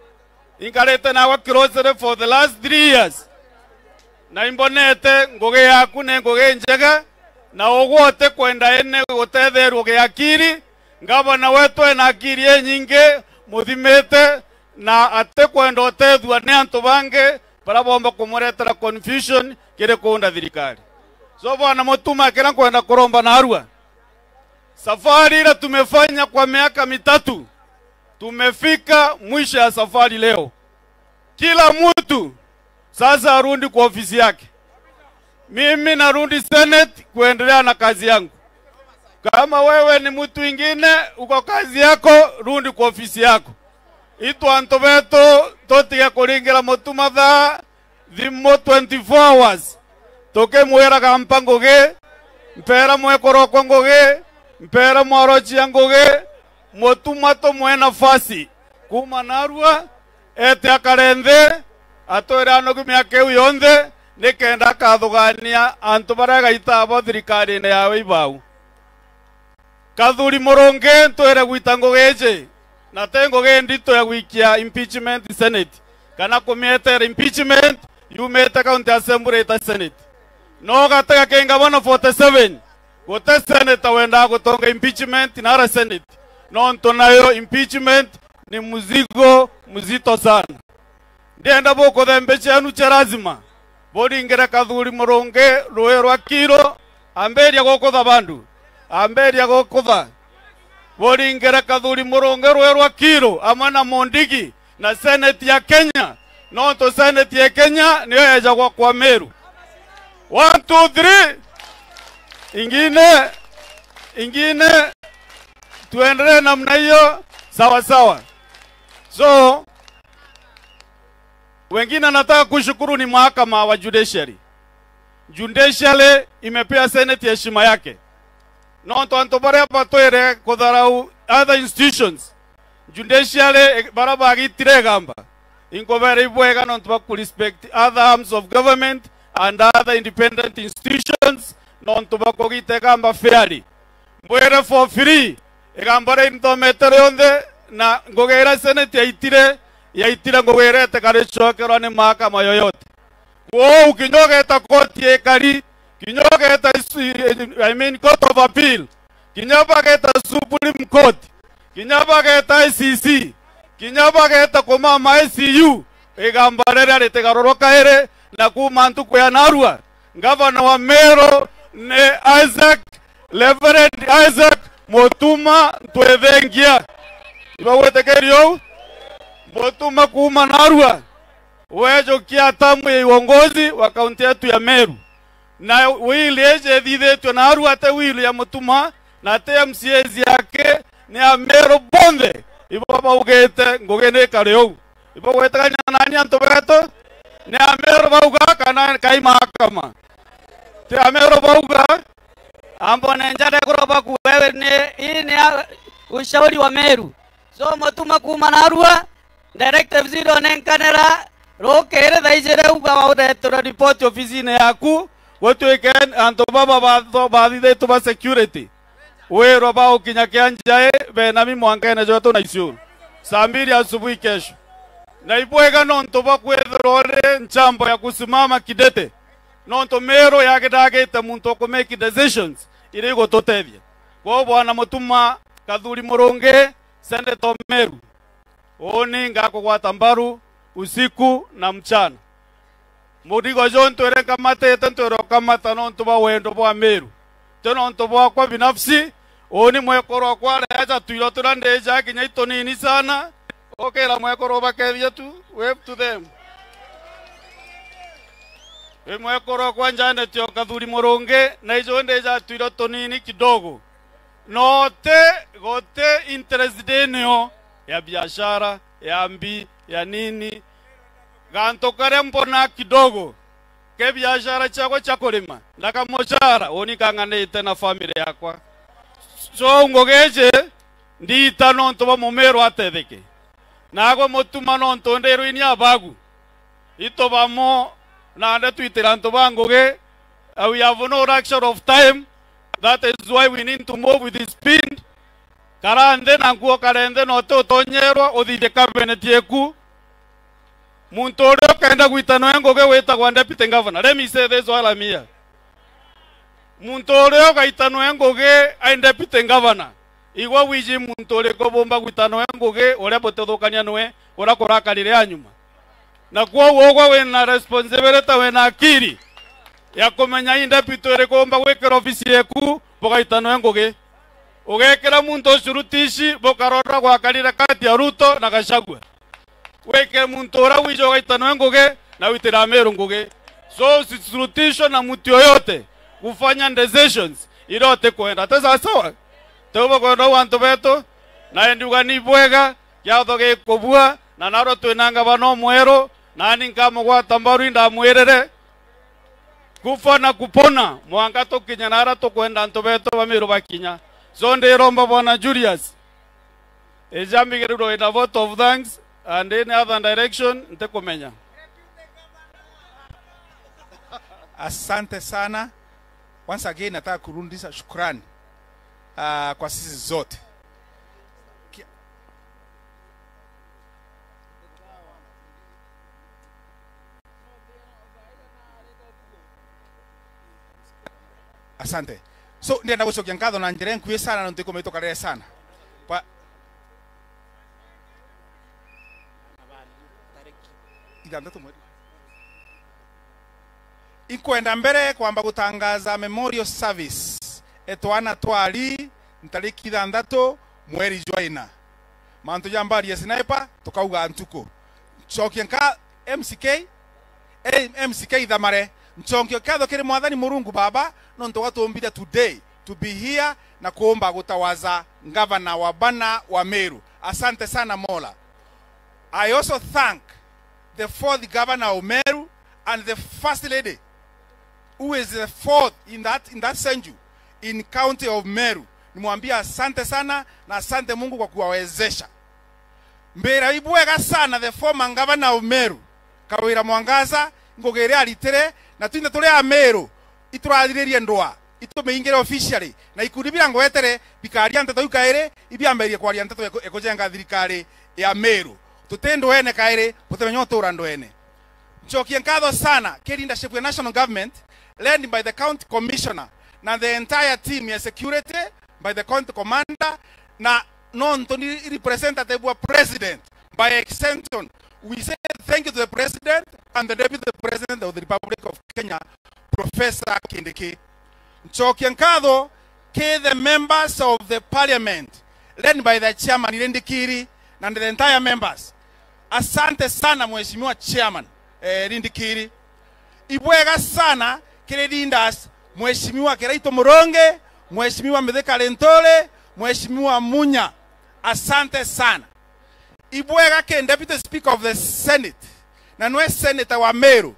inkarite nawe closely for the last three years, na imbonete ngugi yaku ni ngugi njega, na ugwe utikwenda ene gutetherua giakiri. Ngavana wetu ena akiri inyingi, muthimite, na atikwenda utethua ni antu bangi bara bomba kumuretera confusion kiri kuunda thirikari. So bwana Mutuma, kira nkwenda kuromba narua, safari ile tumefanya kwa miaka mitatu, tumefika mwisho ya safari leo. Kila mtu sasa arudi kwa ofisi yake. Mimi narudi Senate kuendelea na kazi yangu. Kama wewe ni mtu ingine, uko kazi yako, rudi kwa ofisi yako. Itu antu betu, tutige kuringira Mutuma thaa thimu twenty-four hours. Tukimwiraga mpa ngugi, mpera mwekuru okwa ngugi, mpera mwarochia ngugi, Mutuma tumwe nafasi. Kuuma narua, ete akare nthi, atwire anogu miaka iu yonthe, nikenda akathugania antu baria agaita abo thirikarine yawe ibau. Kathuri Murungi, ntwire gwita ngugi iji, na ti ngugi ndito ya gwikia impeachment Senate, kana kumietera impeachment yumite County Assembly ita Senate. No gatega ki ngavana forty-seven, guti senator wendaa gutonga impeachment nara Senate, nontu nayo impeachment ni mzigo mzito sana. Ndienda bukuthembe cienu cia lazima, buringire Kathuri Murungi rui rwa Kiru, ambiria gukutha bandu, ambiria gukutha. Buringire Kathuri Murungi rui rwa Kiru amwe na Mundigi na Senate ya Kenya, nontu Senate ya Kenya niyo yejagwa kwa Meru. One, two, three. Ingine, ingine, tuendelee namna hiyo, sawa sawa. So, wengine nataka kushukuru ni mahakama wa judiciary. Judiciary imepea Senate heshima yake. Nontu antu baria batwire kutharau other institutions, judiciary, eh, baria bagitire igamba, inkubera ibwega nontu bwa kurespect other arms of government and other independent institutions, nontu bwa kugita igamba fairly. Mbwire for free, igamba ria inthomete rionthe, na ngugi iria Senate yaitire, yaitire ngugi iria itikaricokerwa ni mahakama yoyote. Kwou kinya ugeta koti ya ikari, kinya ugeta ici-, I mean, Court of Appeal, kinya bageta Supreme Court, kinya bageta I C C, kinya bageta kumama I C U, igamba riria ritigarurwa kairi, na kuuma ntuku ya narua, ngavana wa Meru ni Isaac, Reverend Isaac Mutuma Ntwithingia. Ibagwitikiria uu? Mutuma kuuma narua, wejukia atamu ya uongozi wa kaunti yetu ya Meru. Na will iji ithithitue narua, ati will ya Mutuma, na ati M C As yake, ni Ameru bonthe ibo baugite ngugi ni ikari uu. Ibo gwitikania nani antu betu? Ni Ameru bauga kana kai mahakama? Ti Ameru bauga? Ambone njare kuroba ku wewe ni, hii ni ya ushauri wa Meru. So Mutuma kuuma narua, directives ironenkanira, rukiri thaa ijiri uga ureterwe report ofisine yaku, gutwike antu baba batho-, bathithitwe ba security, wirwa ba ukinya Kianjai, benami mwankene jwetu na Isiolo, saa mbiri asubuhi kesho. Na ibwega nontu bwa kwithirwa uri nchambo ya kusimama kidete, nontu Meru yagidagite muntu ukumake decisions iria igututethia. Kwou Bwana Mutuma Kathuri Murungi, Senator Meru, uuni ngakugwata mbaru usiku na mchana. Murigo juu ntwire nkamatite, ntwire ukamata nontu bwa wendo bwa Meru, ti nontu bwakwa binafsi. Uuni mwekuru okwa areeja twiro turia ndija kinya itunini sana, ukira mwekuru bakethia tu, wave to them. Wi mwekuru okwa Janet o Kathuri Murungi, na iju ndija twiro tunini kidogo. Note gote interest dinio ya biashara, ya mbi, ya nini. Gantu karia mbona kidogo ke biashara ciakwa cia kurima na kamucara, uuni kang'anite na family yakwa. So ngugi iji ndiita nontu bwa Mumiru atetheke. Nagwe Mutuma nontu ndirwini abagu. Itu bamo nande twitira antu ba ngugi. Uh, we have no luxury of time. That is why we need to move with speed. Kara nthi na nkuo kare nthi na uti utonyerwa uthithie cabinet yeku. Muntu uria ukenda gwita noe ngugi witagwa deputy governor. Let me say this while I'm here. Muntu uria ugaita noe ngugi ai deputy governor, igwe wiji muntu uriku bumba gwita noe ngugi uria butithukania noe uria kurakarire a nyuma? Na kwoguo ugwe wina responsibility, wina akiri ya kumenya i deputy uriku umba gwikira ofisi yeku bugaita noe ngugi. Ugekira muntu ucurutici bukarora gwakarire kati ya Ruto na Gachagua. Wike muntu uria wija ugaita noe ngugi na witira Meru ngugi. So usishurutisho na mtu yoyote kufanya decisions iria utikwenda. Ti sawa sawa? Ti ubu kwenda u antu betu? Na ndiuga ni bwega, kiatho gikubua, na narua twina ngavana umweru, nani nkamugwata mbaru indamwirire. Kufa na kupona, mwanka tukinya naria tukwenda antu betu ba Meru bakinya. So ndiromba Bwana Julius, ija mbigirirwe in a vote of thanks and any other direction, ntikumenya. Asante sana. Once again, nataka kurudisha shukrani, ah, kwa sisi zote. Ki- Asante. So, ndenda gucokia nkatho na njira nkui sana, nontu ikomitukarire sana. Pa- Ithanthatu mweri. Inkwenda mbere kwamba gutangaza memorial service e twana twari ntariki ithanthatu mweri jwa ina. Mantu ja mbari ya sniper, tukauga ntuku. Ncokie nka M C K, eh, M C K ithamare. Ncokie nkatho kiri Mwathani Murungu Baba, nontu gwatumbire today to be here na kuumba gutawaza ngavana wa bana wa Meru. Asante sana Mola. I also thank the fourth governor of Meru and the first lady who is the fourth in that, in that century in county of Meru. Nimwambia asante sana na asante Mungu kwa kuwawezesha. Mbira ibwega sana the former governor of Meru, Kawira Mwangaza, ngugi iria aritire, na twinthe turi a Meru iturathiririe ndwa, itumiingire officially, na ikundi bira ngwetere bikaria nteto iu kairi, ibiamberie kwaria nteto ya ku-, ya kujenga thirikari ya Meru. Tuti ndwene kairi, butimenya utura ndwene. Ncokie nkatho sana ki leadership ya national government led by the county commissioner na the entire team ya security by the county commander na nontu ni representative wa president by extension. We say thank you to the president and the deputy president of the Republic of Kenya, Professor Kindiki. Ncokie nkatho ki the members of the parliament led by the chairman Rindikiri and the entire members. Asante sana mheshimiwa chairman, eh, Rindikiri. Ibwega sana kiri leaders, mheshimiwa Kiraitu Murungi, mheshimiwa Mithika Linturi, mheshimiwa Munya. Asante sana. Ibwega ki deputy speaker of the senate na nwe senator wa Meru,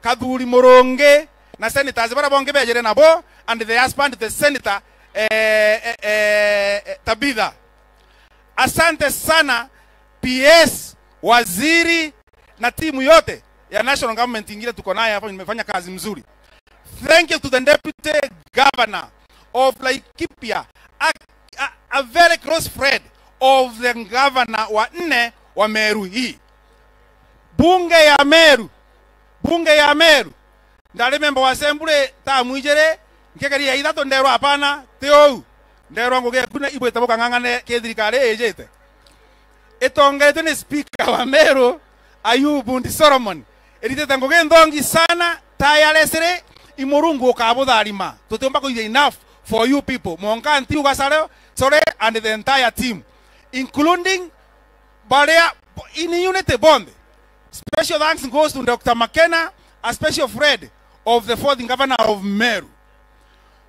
Kathuri Murungi, na senators bara bongi bejire nabo, and the husband the senator, eh, eh, eh, eh, Tabitha. Asante sana P S, waziri na timu yote ya national government ingine tuko naye hapa, nimefanya kazi mzuri. Thank you to the deputy governor of Laikipia, a, a, a very close friend of the governor wa nne wa Meru hii. Bunge ya Meru, bunge ya Meru, ndari member wa assembly tamu ijiri, nkegeria ya ithatu nderwa, "Hapana, ti uu." Nderwa, "Ngugi eku na ibwite bukang'ang'ane ki thirikari ijite." Itongeretue ni speaker wa Meru, Ayubu Ndi Solomon. Iritite ngugi nthongi sana, tirelessly, i Murungu ukabutharima. Tutiumba kwithia enough for you people. Mwanka ntiuga sare, sorry, and the entire team, including baria in unity bonthe. Special thanks goes to Doctor Makena, a special friend of the fourth governor of Meru.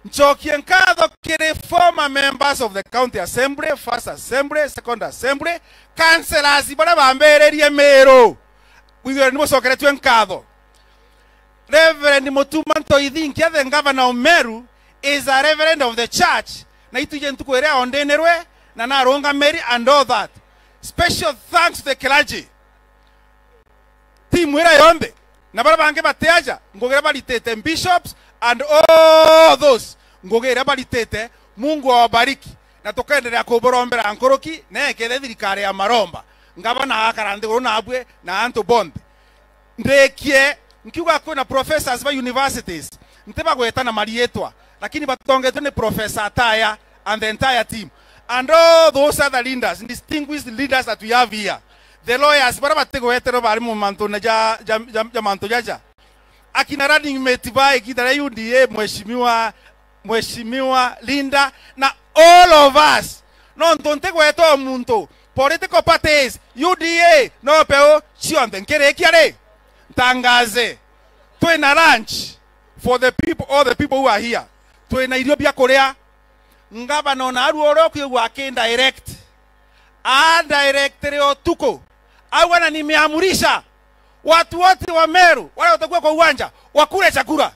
Ncokie nkatho kiri former members of the county assembly, first assembly, second assembly, councillors baria bambiririe Meru. Bwithwe ni bucokeretue nkatho. Reverend Mutuma Ntoithinkia, the governor of Meru, is a reverend of the church, na itwije ntuku iria ondinirwe na narungamiri and all that. Special thanks to the clergy. Timu iria yonthe, na baria bangi batiaja, ngugi iria baritite, bishops and all those, ngugi iria baritite, Mungu awabariki, na tukenderea kuburombera nkuruki, na ekethe thirikari ya maromba, ngavana akara nthiguru nabwe na antu bonthe. Ndikie nkiuga kwina professors ba universities, ntibagweta na mariitwa, lakini batongetwe ni Professor Ataya and the entire team, and all those other leaders, distinguished leaders that we have here, the lawyers baria batigweterwe bari mu mantune ja, ja, ja, ja mantu jaja, akina running mate ba igiita ria U D A, Mheshimiwa, Mheshimiwa Linda, na all of us, nontu ntigweta o muntu, political parties, U D A, no peu cionthe. Nkirikia ri, ntangaze, twina lunch for the people, all the people who are here. Twina irio bia kuria. Ngavana ona aru uria ukwigua akindirect, andirect ri utuku, auga, "Na nimeamrisha watu wote wa Meru wale watakuwa kwa uwanja wakule chakula."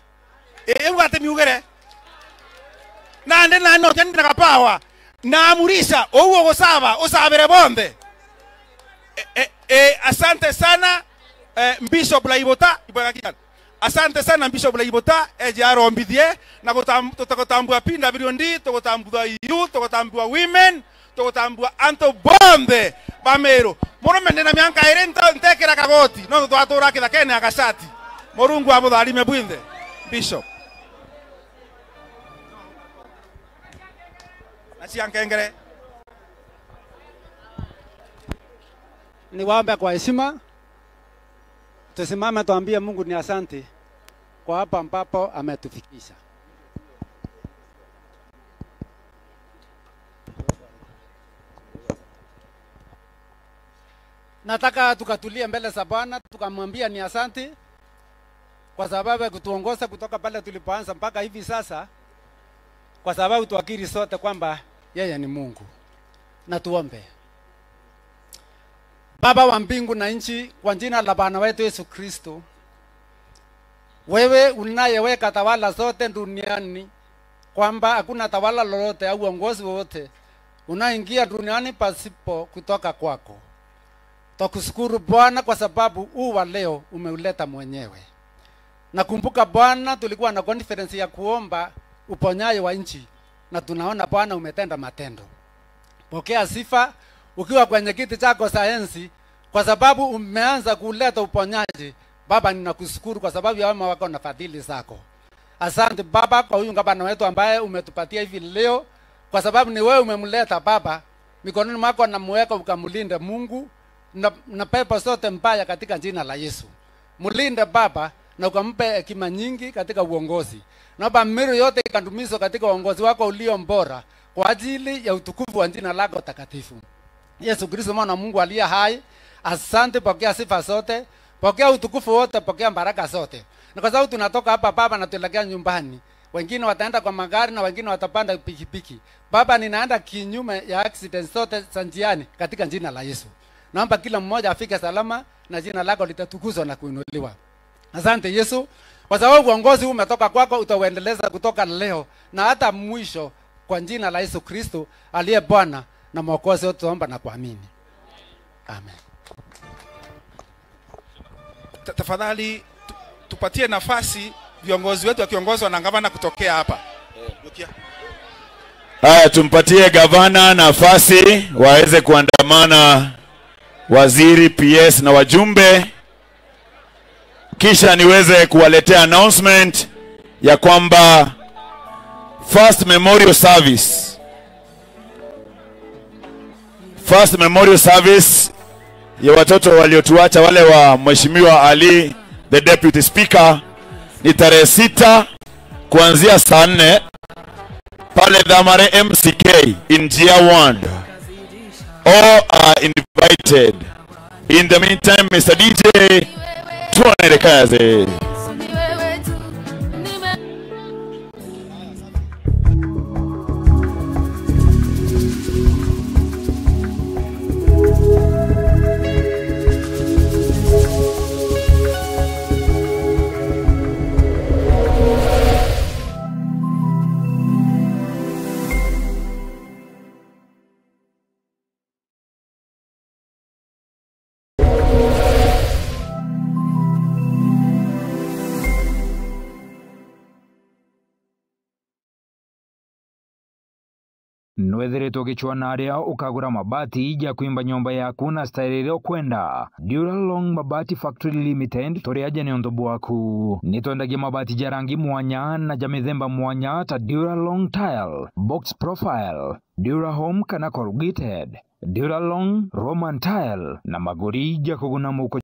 Ii, iu ati miugire? Nandi nani no jani na kapawa. Naamurisha, uu ugusaba, usabire bonthe. E, e, e, asante sana, eh, Bishop Laibuta, ibwega kijana. Asante sana Bishop Laibuta, eje arombithie, na gutam-, tutagutambua P W D, tugutambua youth, tugutambua women, tugutambua antu bonthe ba Meru. Murume ndina mianka iri nta-, ntekira kagoti, no twatura kithakene ya gacati. Murungu amutharime bwinthe. Bishop. Na cia nkengere. Niwaombe kwa heshima, tusimame tuambie Mungu ni asante kwa hapa ambapo ametufikisha. Nataka tukatulie mbele za Bwana, tukamwambia ni asante kwa sababu ya kutuongoza kutoka pale tulipoanza mpaka hivi sasa, kwa sababu tuakiri sote kwamba yeye ni Mungu. Na tuombe. Baba wa mbingu na nchi, kwa jina la Bwana wetu Yesu Kristo, wewe unayeweka tawala zote duniani, kwamba hakuna tawala lolote au uongozi wowote unaingia duniani pasipo kutoka kwako. Twakushukuru Bwana kwa sababu huu wa leo umeuleta mwenyewe. Nakumbuka Bwana, tulikuwa na conference ya kuomba uponyaji wa nchi, na tunaona Bwana umetenda matendo. Pokea sifa ukiwa kwenye kiti chako cha enzi, kwa sababu umeanza kuleta uponyaji. Baba, ninakushukuru kwa sababu ya wema wako na fadhili zako. Asante Baba kwa huyu gavana wetu ambaye umetupatia hivi leo, kwa sababu ni wewe umemleta Baba, mikononi mwako namweka, ukamlinde Mungu na, na pepo zote mbaya katika jina la Yesu. Mlinde Baba na ukampe hekima nyingi katika uongozi. Naomba Meru yote ikadumizwe katika uongozi wako ulio bora kwa ajili ya utukufu wa jina lako takatifu. Yesu Kristo, mwana wa Mungu aliye hai, asante, pokea sifa zote, pokea utukufu wote, pokea baraka zote. Na kwa sababu tunatoka hapa Baba na tuelekea nyumbani, wengine wataenda kwa magari na wengine watapanda pikipiki. Baba, ninaenda kinyume ya accident zote za njiani katika jina la Yesu. Naomba kila mmoja afike salama na jina lako litatukuzwa na kuinuliwa. Asante Yesu, kwa sababu uongozi huu umetoka kwako, utauendeleza kutoka leo na hata mwisho, kwa jina la Yesu Kristo aliye Bwana na Mwokozi wetu, tuomba na kuamini. Amen. Ta-, tafadhali tu-, tupatie nafasi viongozi wetu wakiongozwa na gavana kutokea hapa. Haya, tumpatie gavana nafasi waweze kuandamana, waziri, P S na wajumbe. Kisha niweze kuwaletea announcement ya kwamba first memorial service, first memorial service ya watoto waliotuacha, wale wa Mheshimiwa Ali, the Deputy Speaker, ni tarehe sita kuanzia saa nne pale Dhamare M C K in Njia Ward. All are invited. In the meantime, Mister D J, tuone kazi. Nwethiritwe ugicwaa na aria ukagura mabati ja kwimba nyomba yaku na style iria ukwenda? Duralong Mabati Factory Limited turi aja niuntu bwaku. Nitwendagia mabati ja rangi mwanya na ja mithemba mwanya ta Duralong Tile, Box Profile, Durahome kana Corrugated, Duralong, Roman Tile na maguri ja kuguna muko